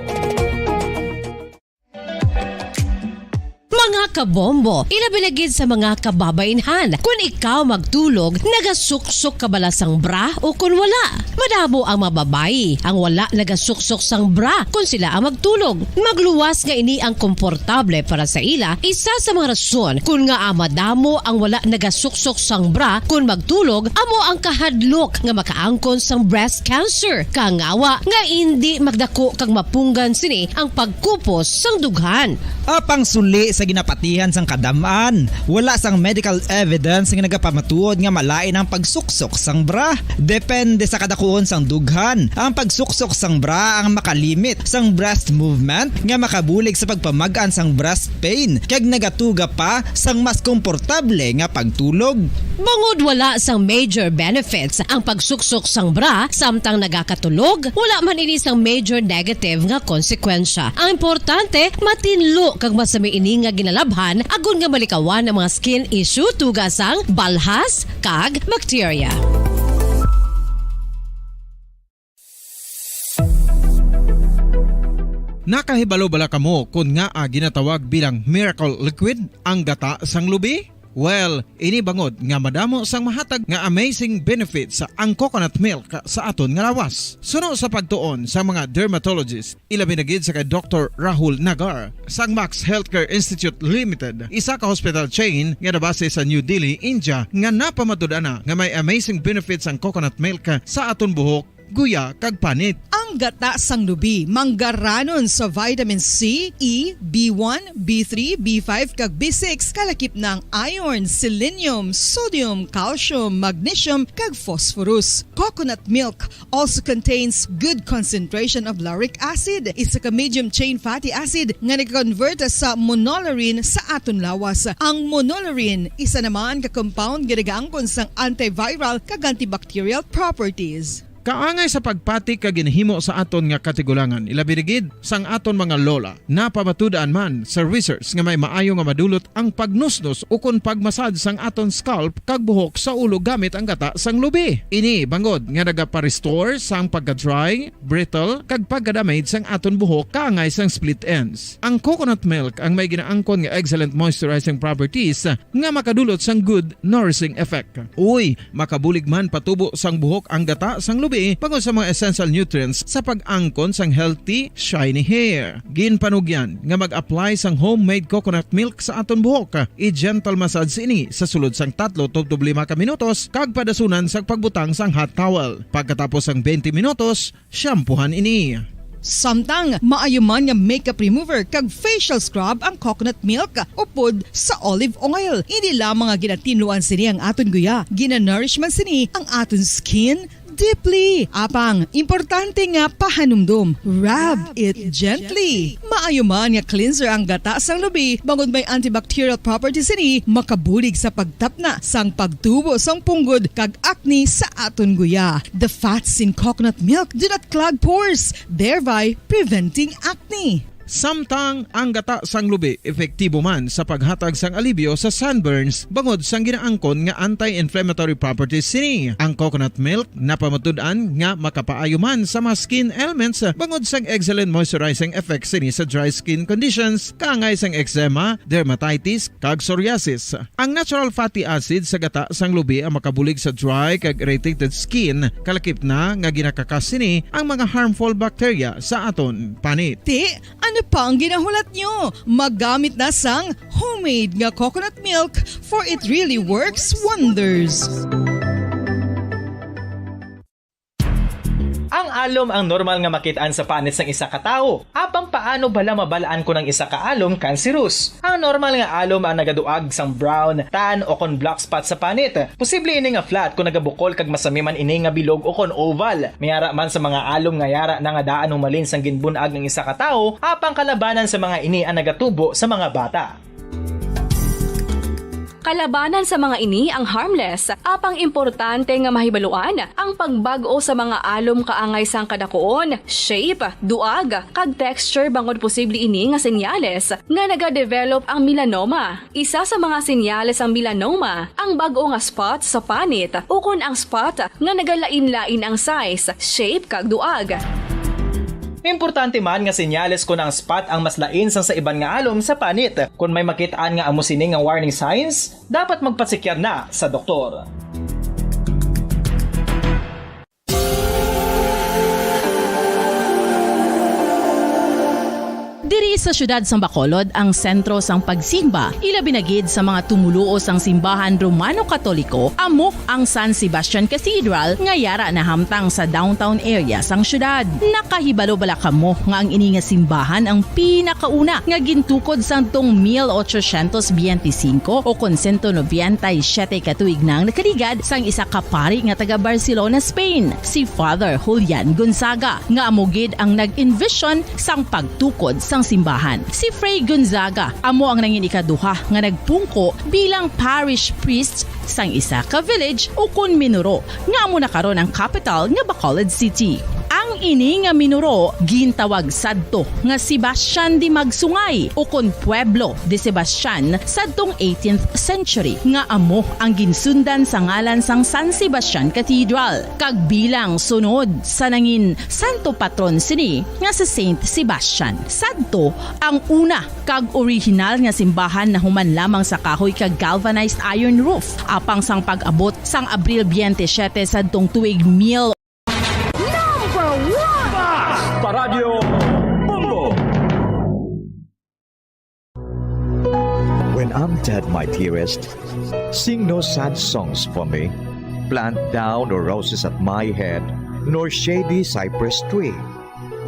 Mga kabombo, ilabi na gid sa mga kababainhan. Kun ikaw magtulog, nagasuksok ka bala sang bra o kun wala? Madamo ang mga babayi ang wala nagasuksok sang bra kun sila ang magtulog. Magluwas nga ini ang komportable para sa ila, isa sa mga rason kun ngaa madamo ang wala nagasuksok sang bra kun magtulog amo ang kahadlok nga makaangkon sang breast cancer. Kangawa nga indi magdako kag mapunggan sini ang pagkupos sang dughan. Apang suli sa ginapatihan sang kadam-an, wala sang medical evidence nga nagapamatuod nga malain ang pagsuksok sang bra. Depende sa kadakuon sang dughan, ang pagsuksok sang bra ang makalimit sang breast movement nga makabulig sa pagpamag-an sang breast pain kag nagatuga pa sang mas komportable nga pagtulog. Bangod wala sang major benefits ang pagsuksok sang bra samtang nagakatulog, wala man ini sang major negative nga konsekwensya. Ang importante, matinlo kag masami ini nga ginalabhan agod nga malikawan ang mga skin issue tuga sang balhas kag bakterya. Nakahibalo bala kamo kon ngaa ginatawag bilang miracle liquid ang gata sang lubi? Well, ini bangod nga madamo sang mahatag nga amazing benefits ang coconut milk sa aton nga lawas. Suno sa pagtuon sa mga dermatologist, ilabi na gid sa kay Doktor Rahul Nagar sang Max Healthcare Institute Limited, isa ka hospital chain nga nabase sa New Delhi, India, nga napamatud-an na nga may amazing benefits ang coconut milk sa aton buhok, guya, kag panit. Ang gata sang lubi manggaranon sa vitamin C, E, B one, B three, B five, kag B six, kalakip na ang iron, selenium, sodium, calcium, magnesium, kag phosphorus. Coconut milk also contains good concentration of lauric acid, isa ka medium chain fatty acid nga nag-convert sa monolaurin sa aton lawas. Ang monolaurin, isa naman ka compound nga nagaangkon sang antiviral kag antibacterial properties. Kaangay sa pagpati kag ginhimo sa aton nga katigulangan, ilabi na gid sang aton mga lola. Napamatud-an man sa research nga may maayo nga madulot ang pagnusnos ukon pagmasad sang aton scalp kag buhok sa ulo gamit ang gata sang lubi. Ini bangod nga nagapa-restore sang pagka-dry, brittle, kag pagka-damage sang aton buhok kaangay sang split ends. Ang coconut milk ang may ginaangkon nga excellent moisturizing properties nga makadulot sang good nourishing effect. Uy, makabulig man patubo sang buhok ang gata sang lubi bangod sa mga essential nutrients sa pag-angkon sang healthy, shiny hair. Ginpanugyan nga mag-apply sang homemade coconut milk sa aton buhok. I-gentle massage ini sa sulod sang tatlo tubtob lima ka minutos kag padasunan sang pagbutang sang hot towel. Pagkatapos sang twenty minutos, shampoohan ini. Samtang maayo man nga makeup remover kag facial scrub ang coconut milk upod sa olive oil. Indi lamang nga ginatinluan sini ang aton guya, ginanourish man sini ang aton skin, deeply. Apang, importante nga pahanumdom, rub it gently. Maayo man nga cleanser ang gata sang lubi, bangod may antibacterial properties sini, makabulig sa pagtapna sang pagtubo sang punggod kag acne sa aton guya. The fats in coconut milk do not clog pores, thereby preventing acne. Samtang ang gata sang lubi epektibo man sa paghatag sang alibyo sa sunburns bangod sang ginaangkon nga anti-inflammatory properties sini. Ang coconut milk napamatud-an nga makapaayo man sa mga skin ailments bangod sang excellent moisturizing effect sini sa dry skin conditions, kaangay sang eczema, dermatitis, kag psoriasis. Ang natural fatty acid sa gata sang lubi ang makabulig sa dry kag irritated skin, kalakip na nga ginakakas sini ang mga harmful bacteria sa aton panit. Ti, ano pa ang ginahulat nyo? Magamit na sang homemade nga coconut milk, for it really works wonders. Ang alom ang normal nga makit-an sa panit sang isa ka tawo. Apang paano bala mabal-an kon ang isa ka alom cancerous? Ang normal nga alom ang nagaduag sang brown, tan, o kon black spot sa panit. Posible ini nga flat kon nagabukol kag masami man ini nga bilog o kon oval. May ara man sa mga alom nga yara na nga daan humalin sang ginbun-ag ang isa ka tawo, apang kalabanan sa mga ini ang nagatubo sa mga bata. Kalabanan sa mga ini ang harmless, apang importante nga mahibaluan ang pagbag-o sa mga alom kaangay sang kadakuon, shape, duag, kag texture, bangod posible ini nga senyales nga nagadevelop ang melanoma. Isa sa mga senyales sang melanoma ang bag-o nga spot sa panit ukon ang spot nga nagalain-lain ang size, shape, kag duag. Importante man nga senyales kon ang spot ang mas lain sang sa iban nga alom sa panit. Kon may makit-an nga amo sini nga warning signs, dapat magpasekyar na sa doktor. Diri sa siyudad sang Bacolod ang sentro sang pagsimba, ilabi na gid sa mga tumoluo sang simbahan Romano-Katoliko, amo ang San Sebastian Cathedral nga yara nahamtang sa downtown area sang siyudad. Nakahibalo bala kamo nga ang ini nga simbahan ang pinakauna nga gintukod sadtong mil ochocientos biyente singko o kon sento nobenta y siyete ka tuig na ang nakaligad sang isa ka pari nga taga Barcelona, Spain, si Father Julian Gonzaga, nga amo gid ang nag-envision sang pagtukod sang simbahan. Si Fray Gonzaga amo ang nangin ikaduha nga nagpungko bilang parish priest sang isa ka village ukon minuro nga amo na karon ang kapital nga Bacolod City. Ang ini nga minuro gintawag sadto nga Sebastian de Magsungay ukon Pueblo de Sebastian sadtong eighteenth century, nga amo ang ginsundan sa ngalan sang San Sebastian Cathedral, kag bilang sunod sa nangin santo patron sini nga si Saint Sebastian. Sadto ang una kag orihinal nga simbahan nahuman lamang sa kahoy kag galvanized iron roof, apang sang pag-abot sang Abril biyente siyete sadtong tuig mil. Number one! Paradyo Bongo. When I'm dead, my dearest, sing no sad songs for me. Plant thou no roses at my head, nor shady cypress tree.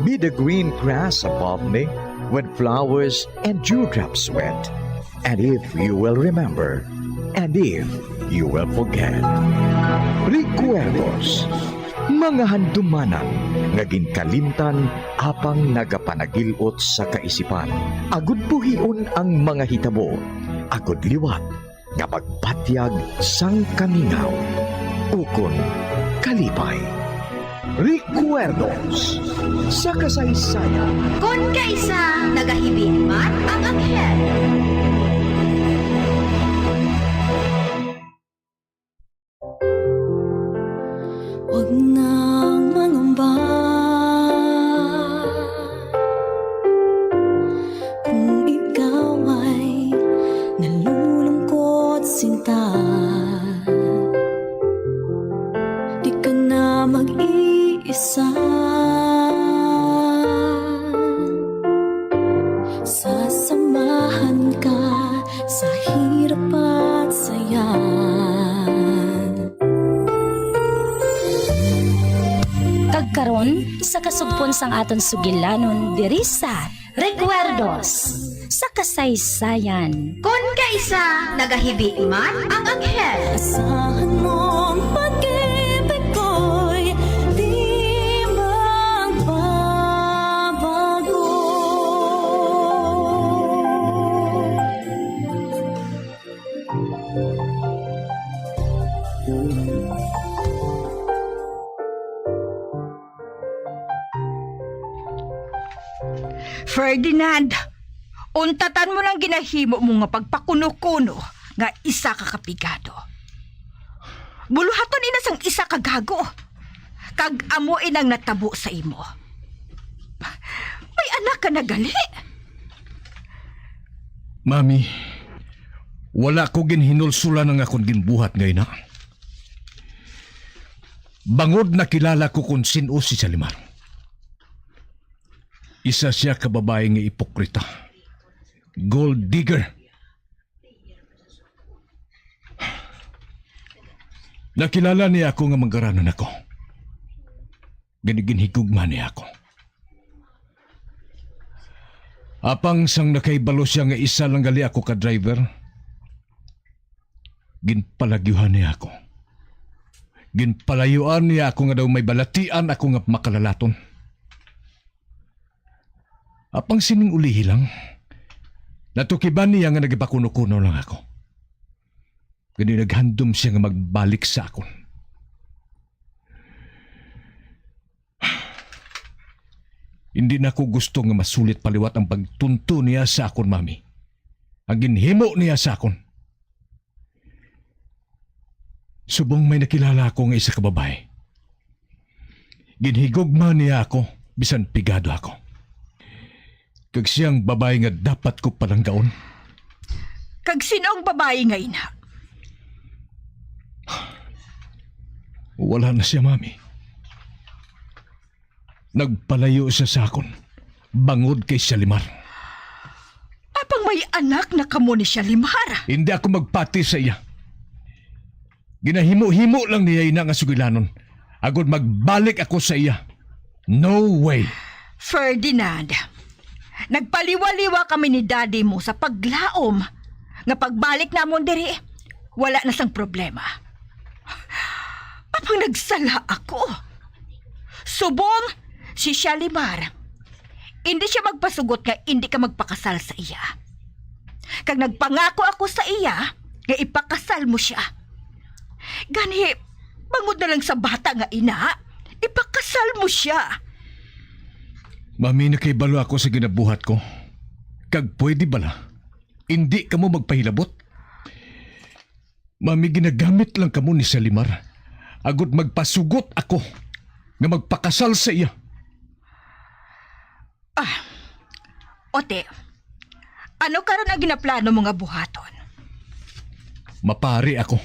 Be the green grass above me when flowers and dewdrops wet. And if you will remember, and if you will forget. Recuerdos, mga handumanan nga ginkalimtan apang nagapanagil-ot sa kaisipan. Agud buhion ang mga hitabo, agud liwat nga magpatyag sang kamingaw ukon kalipay. Recuerdos sa kasaysayan. Kon kaisa nagahibi man ang anghel. Huwag nang mangamba. Kung ikaw ay nalulungkot, sinta, di ka na mag-iisa. Sasamahan ka sa hirap at saya. Kag karon, sa kasugpon sang aton sugilanon diri sa Recuerdos sa Kasaysayan. Kon kaisa nagahibi man ang anghel. Asahan mong pag-ibig ko'y Ferdinand, untatan mo lang ginahimo mo nga pagpakuno-kuno nga isa ka kapigado. Buluhaton ina sang isa ka gago, kag amo inang natabo sa imo. May anak ka na gali. Mami, wala ko ginhinulsulan ang akon ginbuhat nga ina. Bangod nakilala ko kon sin-o si Salimar. Isa siya ka babayi nga ipokrita. Gold digger. Nakilala niya ako nga manggaranon ako. Gani ginhigugma niya ako. Apang sang nakahibalo siya nga isa lang gali ako ka driver, ginpalagyuhan niya ako. Ginpalayuan niya ako nga daw may balatian ako nga makalalaton. Apang sining ulihi lang, natukiban niya nga nagapakuno-kuno lang ako. Gani naghandom siya nga magbalik sa akon. Hindi na ko gusto nga masulit pa liwat ang pagtunto niya sa akon, Mami. Ang ginhimo niya sa akon. Subong may nakilala ako nga isa ka babayi. Ginhigugma niya ako, bisan pigado ako. Kag siya ang babayi nga dapat ko palanggaon. Kag sino ang babayi nga ina? Wala na siya, Mami. Nagpalayo siya sa akon bangod kay Shalimar. Apang may anak na kamo ni Shalimar. Hindi ako magpati sa iya. Ginahimo-himo lang niya ina nga sugilanon, agod magbalik ako sa iya. No way. Ferdinand, nagpaliwa-liwa kami ni Daddy mo sa paglaom nga pagbalik namon diri, wala na sang problema. Apang nagsala ako. Subong si Shalimar, hindi siya magpasugot nga hindi ka magpakasal sa iya. Kag nagpangako ako sa iya nga ipakasal mo siya. Gani, bangod na lang sa bata nga ina, ipakasal mo siya. Mami, nakahibalo ako sa ginabuhat ko. Kag pwede bala, indi kamo magpahilabot? Mami, ginagamit lang kamo ni Salimar agod magpasugot ako nga magpakasal sa iya. Ah, Ote, ano karon ang ginaplano mo nga buhaton? Mapari ako.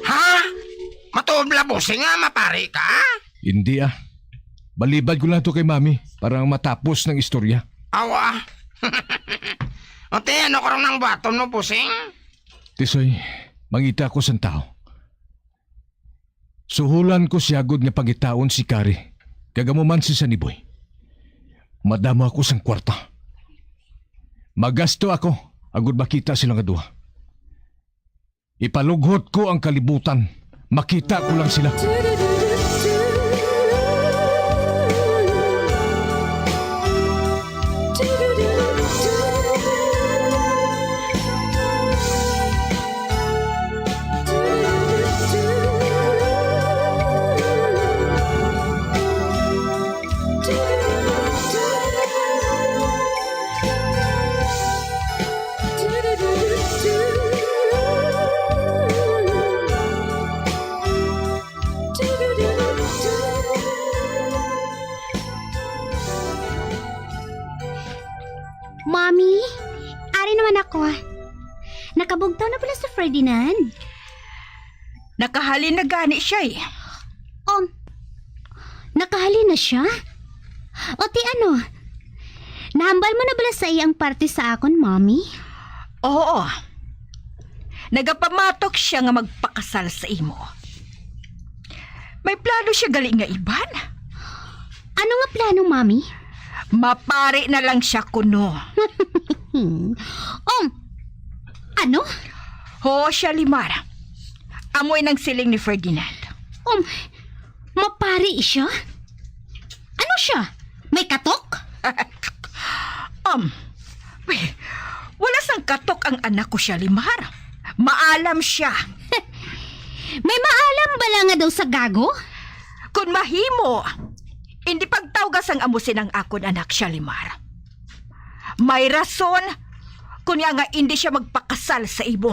Ha? Matuod bala, bossing, nga mapari ka? Hindi, ah. Balibad ko lang to kay Mami para matapos ng istorya. Awa. Ate, ano karon ang buhaton mo, bossing? Tisoy, mangita ako sang tawo. Suhulan ko siya gud nga pangitaon si Kari, kag amo man si Saniboy. Madamo ako sang kwarta. Magasto ako agud makita sila nga duha. Ipalughot ko ang kalibutan, makita ko lang sila. Mommy, ari naman ako. Nakabugtaw na pala si Ferdinand. Nakahalin na gani siya eh. Um, nakahalin na siya? O ti ano? Nahambal mo na bala sa iya ang parte sa akon, Mommy? Oo. Nagapamatok siya nga magpakasal sa imo. May plano siya gali nga iban. Ano nga plano, Mami? Mapari na lang siya kuno. Um, ano? Ho, Shalimar. Amoy nang siling ni Ferdinand. Um, mapari siya? Ano siya? May katok? Um, wala sang katok ang anak ko, Shalimar. Maalam siya. May maalam bala nga daw sa gago? Kon mahimo, indi pagtawga sang amo sina ang akon anak, Shalimar. May rason kon ngaa nga indi siya magpakasal sa imo.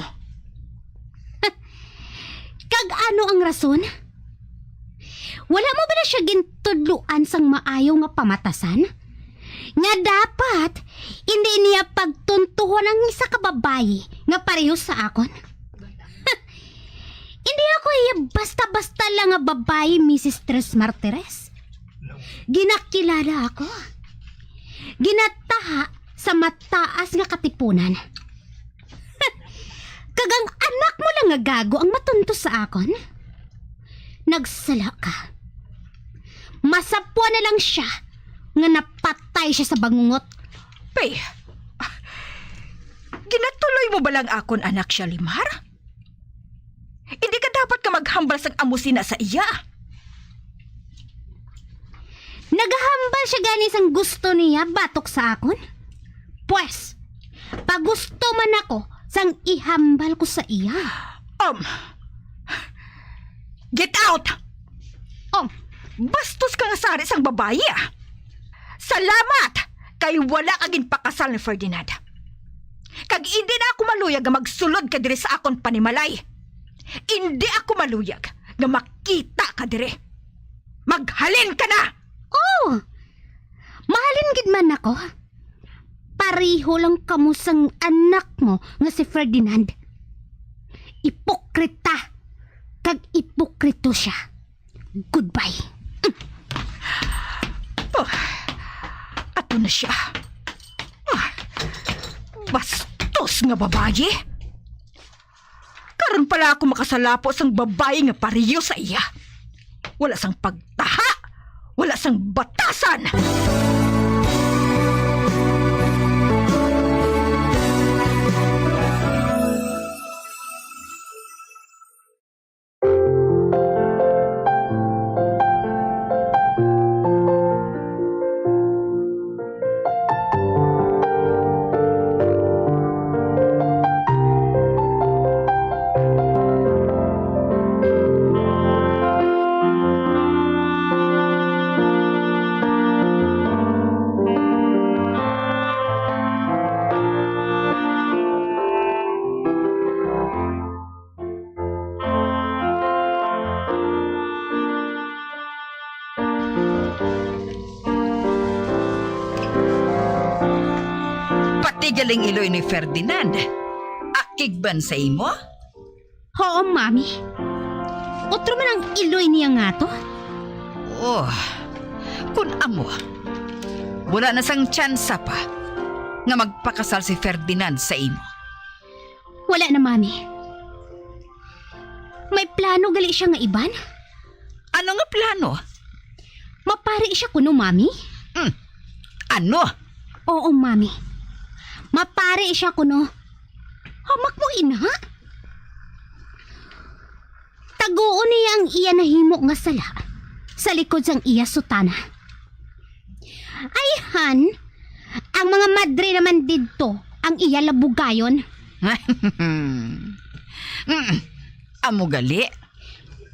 Kag ano ang rason? Wala mo bala siya gintudloan sang maayo nga pamatasan? Nga dapat indi niya pagtuntuhon ang isa ka babayi nga pareho sa akon? Indi ako iya basta-basta lang nga babayi, Misis Tres Martires. Ginakilala ako. Ginataha sa mataas nga katipunan. Kag ang anak mo lang nga gago ang matunto sa akon? Nagsala ka. Masapwa na lang siya nga napatay siya sa bangungot. Pe, ginatuloy mo ba lang akon anak, Shalimar? Hindi ka dapat ka maghambal sang amo sina sa iya. Nagahambal siya gani sang gusto niya batok sa akon. Pwes, pagusto man ako sang ihambal ko sa iya. Um, get out! Um, bastos ka nga sari sang babayi, ah. Salamat kay wala ka ginpakasal ni Ferdinand. Kag indi na ako maluyag nga magsulod ka diri sa akon panimalay. Indi ako maluyag nga makita ka diri. Maghalin ka na! Oh! Mahalin gid man ako. Pareho lang kamo sang anak mo nga si Ferdinand. Ipokrita kag ipokrito siya. Goodbye. Oh, ato na siya. Ah, bastos nga babayi. Karon pala ako makasalapo sang babayi nga pareho sa iya. Wala sang pagtaha, wala sang batasan. Pati galing iloy ni Ferdinand, akig man sa imo? Oo, Mami. Otro man ang iloy niya nga to. Oh, kun amo, wala na sang tsansa pa nga magpakasal si Ferdinand sa imo. Wala na, Mami. May plano gali siya nga iban? Ano nga plano? Mapari siya kuno, Mami. Hmm. Ano? Oo, Mami. Mapari siya kuno. Hamak mo, ina. Taguon niya ang iya nahimo nga sala sa likod sang iya sutana. Ay, han, ang mga madre naman didto ang iya labugayon. Mm, amo gali?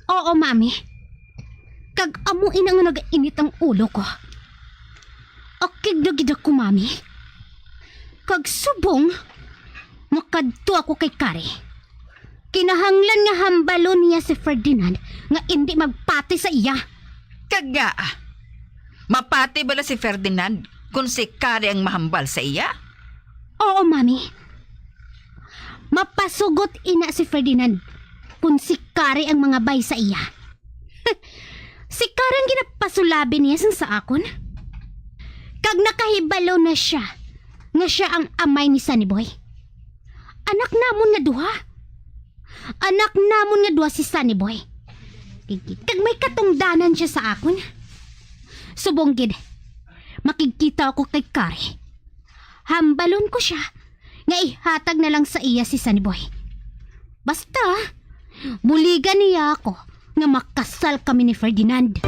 Oo, Mami. Kag amo ina nga nagainit ang ulo ko. Akig na gid ako, Mami. Kag subong, makadto ako kay Kari. Kinahanglan nga hambalon niya si Ferdinand nga indi magpati sa iya. Kag ngaa, mapati bala si Ferdinand kon si Kari ang mahambal sa iya? Oo, Mami. Mapasugot ina si Ferdinand kon si Kari ang mangabay sa iya. Si Kari ang ginapasulabi niya sang sa akon. Kag nakahibalo na sia nga sia ang amay ni Sunny Boy. Anak namon nga duha. Anak namon nga duha si Sunny Boy. Kag may katungdanan siya sa akon. Subong gid, makigkita ako kay Kari. Hambalon ko sia nga ihatag na lang sa iya si Sunny Boy. Basta, buligan niya ako nga makasal kami ni Ferdinand.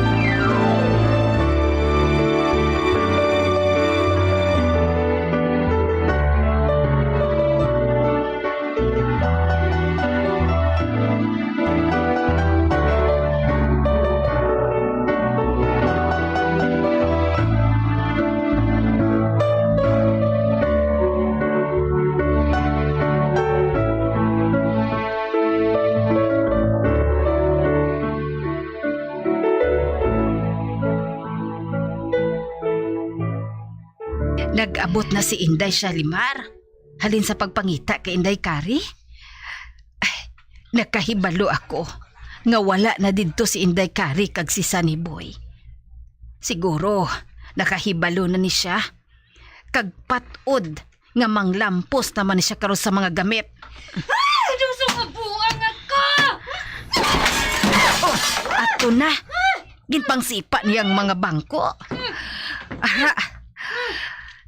Nag-abot na si Inday Shalimar halin sa pagpangita kay Inday Kari. Ay, nakahibalo ako nga wala na didto si Inday Kari kag si Sunny Boy. Siguro, nakahibalo na ni siya. Kag pat-od nga manglampos naman ni siya karon sa mga gamit. Ah! Ano sa kabuang nga ka? Oh, ato na. Ginpangsipa niya ang mga bangko. Ara,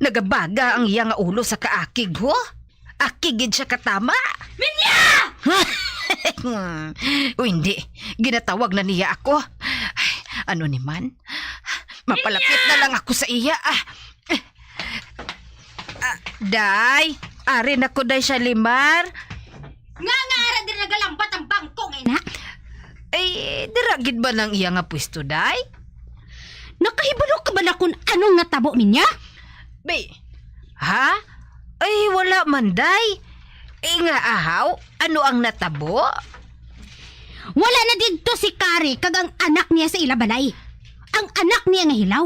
nagabaga ang iya nga ulo sa kaakig, ho? Akig gid siya katama. Minya! O hindi, ginatawag na niya ako. Ay, ano ni man? Mapalapit na lang ako sa iya, ah. Ah, day, ari na ko, day, Shalimar. Nga, nga, ara diri nagalambat ang bangko nga ina? Ay, dira gid ba nang iya nga pwesto, day? Nakahibalo ka bala kung ano nga tabo niya? Bay, ha? Ay, wala man, day. Eh, nga ahaw, ano ang natabo? Wala na didto si Kari kag ang anak niya sa ila balay. Ang anak niya nga hilaw.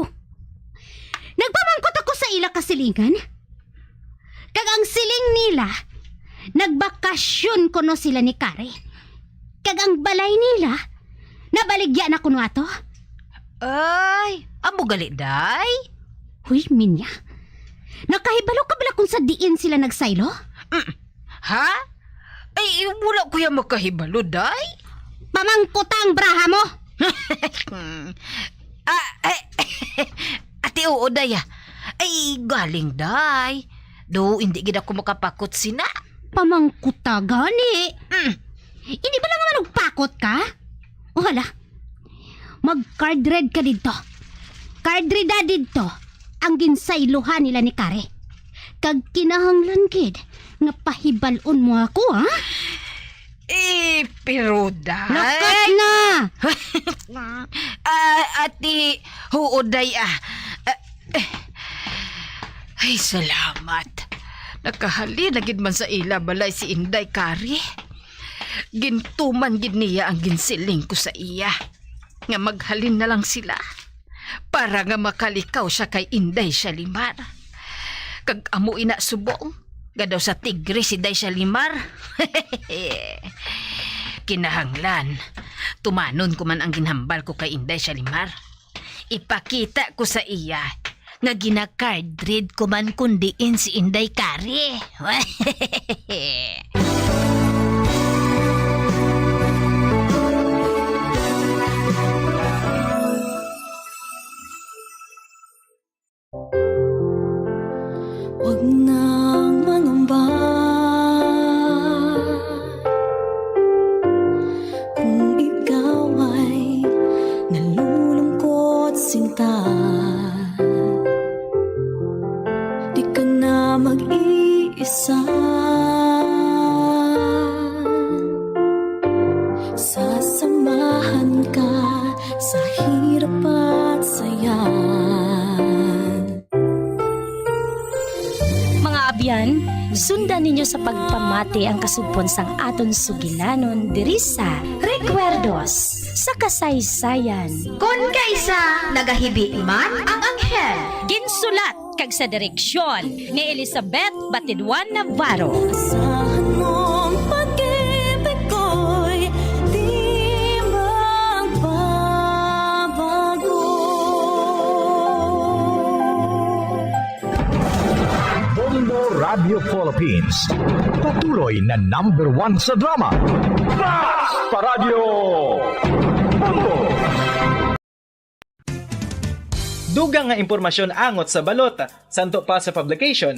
Nagpamangkot ako sa ila kasilingan. Kag ang siling nila, nagbakasyon kuno sila ni Kari. Kag ang balay nila, nabaligya na kuno ato. Ay, amo gali, day? Huy, Minya. Nakahibalo ka bala kung sa diin sila nagsaylo? Mm. Ha? Ay, wala ko ya makahibalo, day. Pamangkuta ang braha mo. Ah, eh, ati, oo, day, ah. Ay, galing, day. Do, hindi gid ako makapakot sina. Pamangkuta gani. Mm. Hindi ba lang naman nagpakot ka? O hala, mag-card read ka didto. Card read na didto ang ginsaylohan nila ni Kare. Kag kinahanglan gid nga pahibal-on mo ako, ha? Eh, pero, day. Lakat na! Ah, ati, huod, day, ah. Ah, eh. Ay, salamat. Nakahalin na gid man sa ila balay si Inday Kari. Gintuman gid niya ang ginsiling ko sa iya, nga maghalin na lang sila, para nga makalikaw siya kay Inday Shalimar. Kag amo ina subong nga daw sa tigre si Day Shalimar. Kinahanglan, tumanon ko man ang ginhambal ko kay Inday Shalimar. Ipakita ko sa iya nga gina-card read ko man kun diin si Inday Kari. Huwag nang mangamba kung ikaw ay nalulungkot, sinta. Di ka na mag-iisa. Sasamahan ka sa hirap at saya. Mga abyan, sundan ninyo sa pagpamati ang kasugpon sang aton sugilanon diri sa Recuerdos sa Kasaysayan. Kon kaisa nagahibi man ang anghel. Ginsulat kag sa direksyon ni Elizabeth Batidwan Navarro. Asahan mong pag-ibig ko'y di magbabago. Bombo Radio Philippines, patuloy na number one sa drama. Basta Radyo! Dugang nga impormasyon angot sa balot. Santo pa sa publication,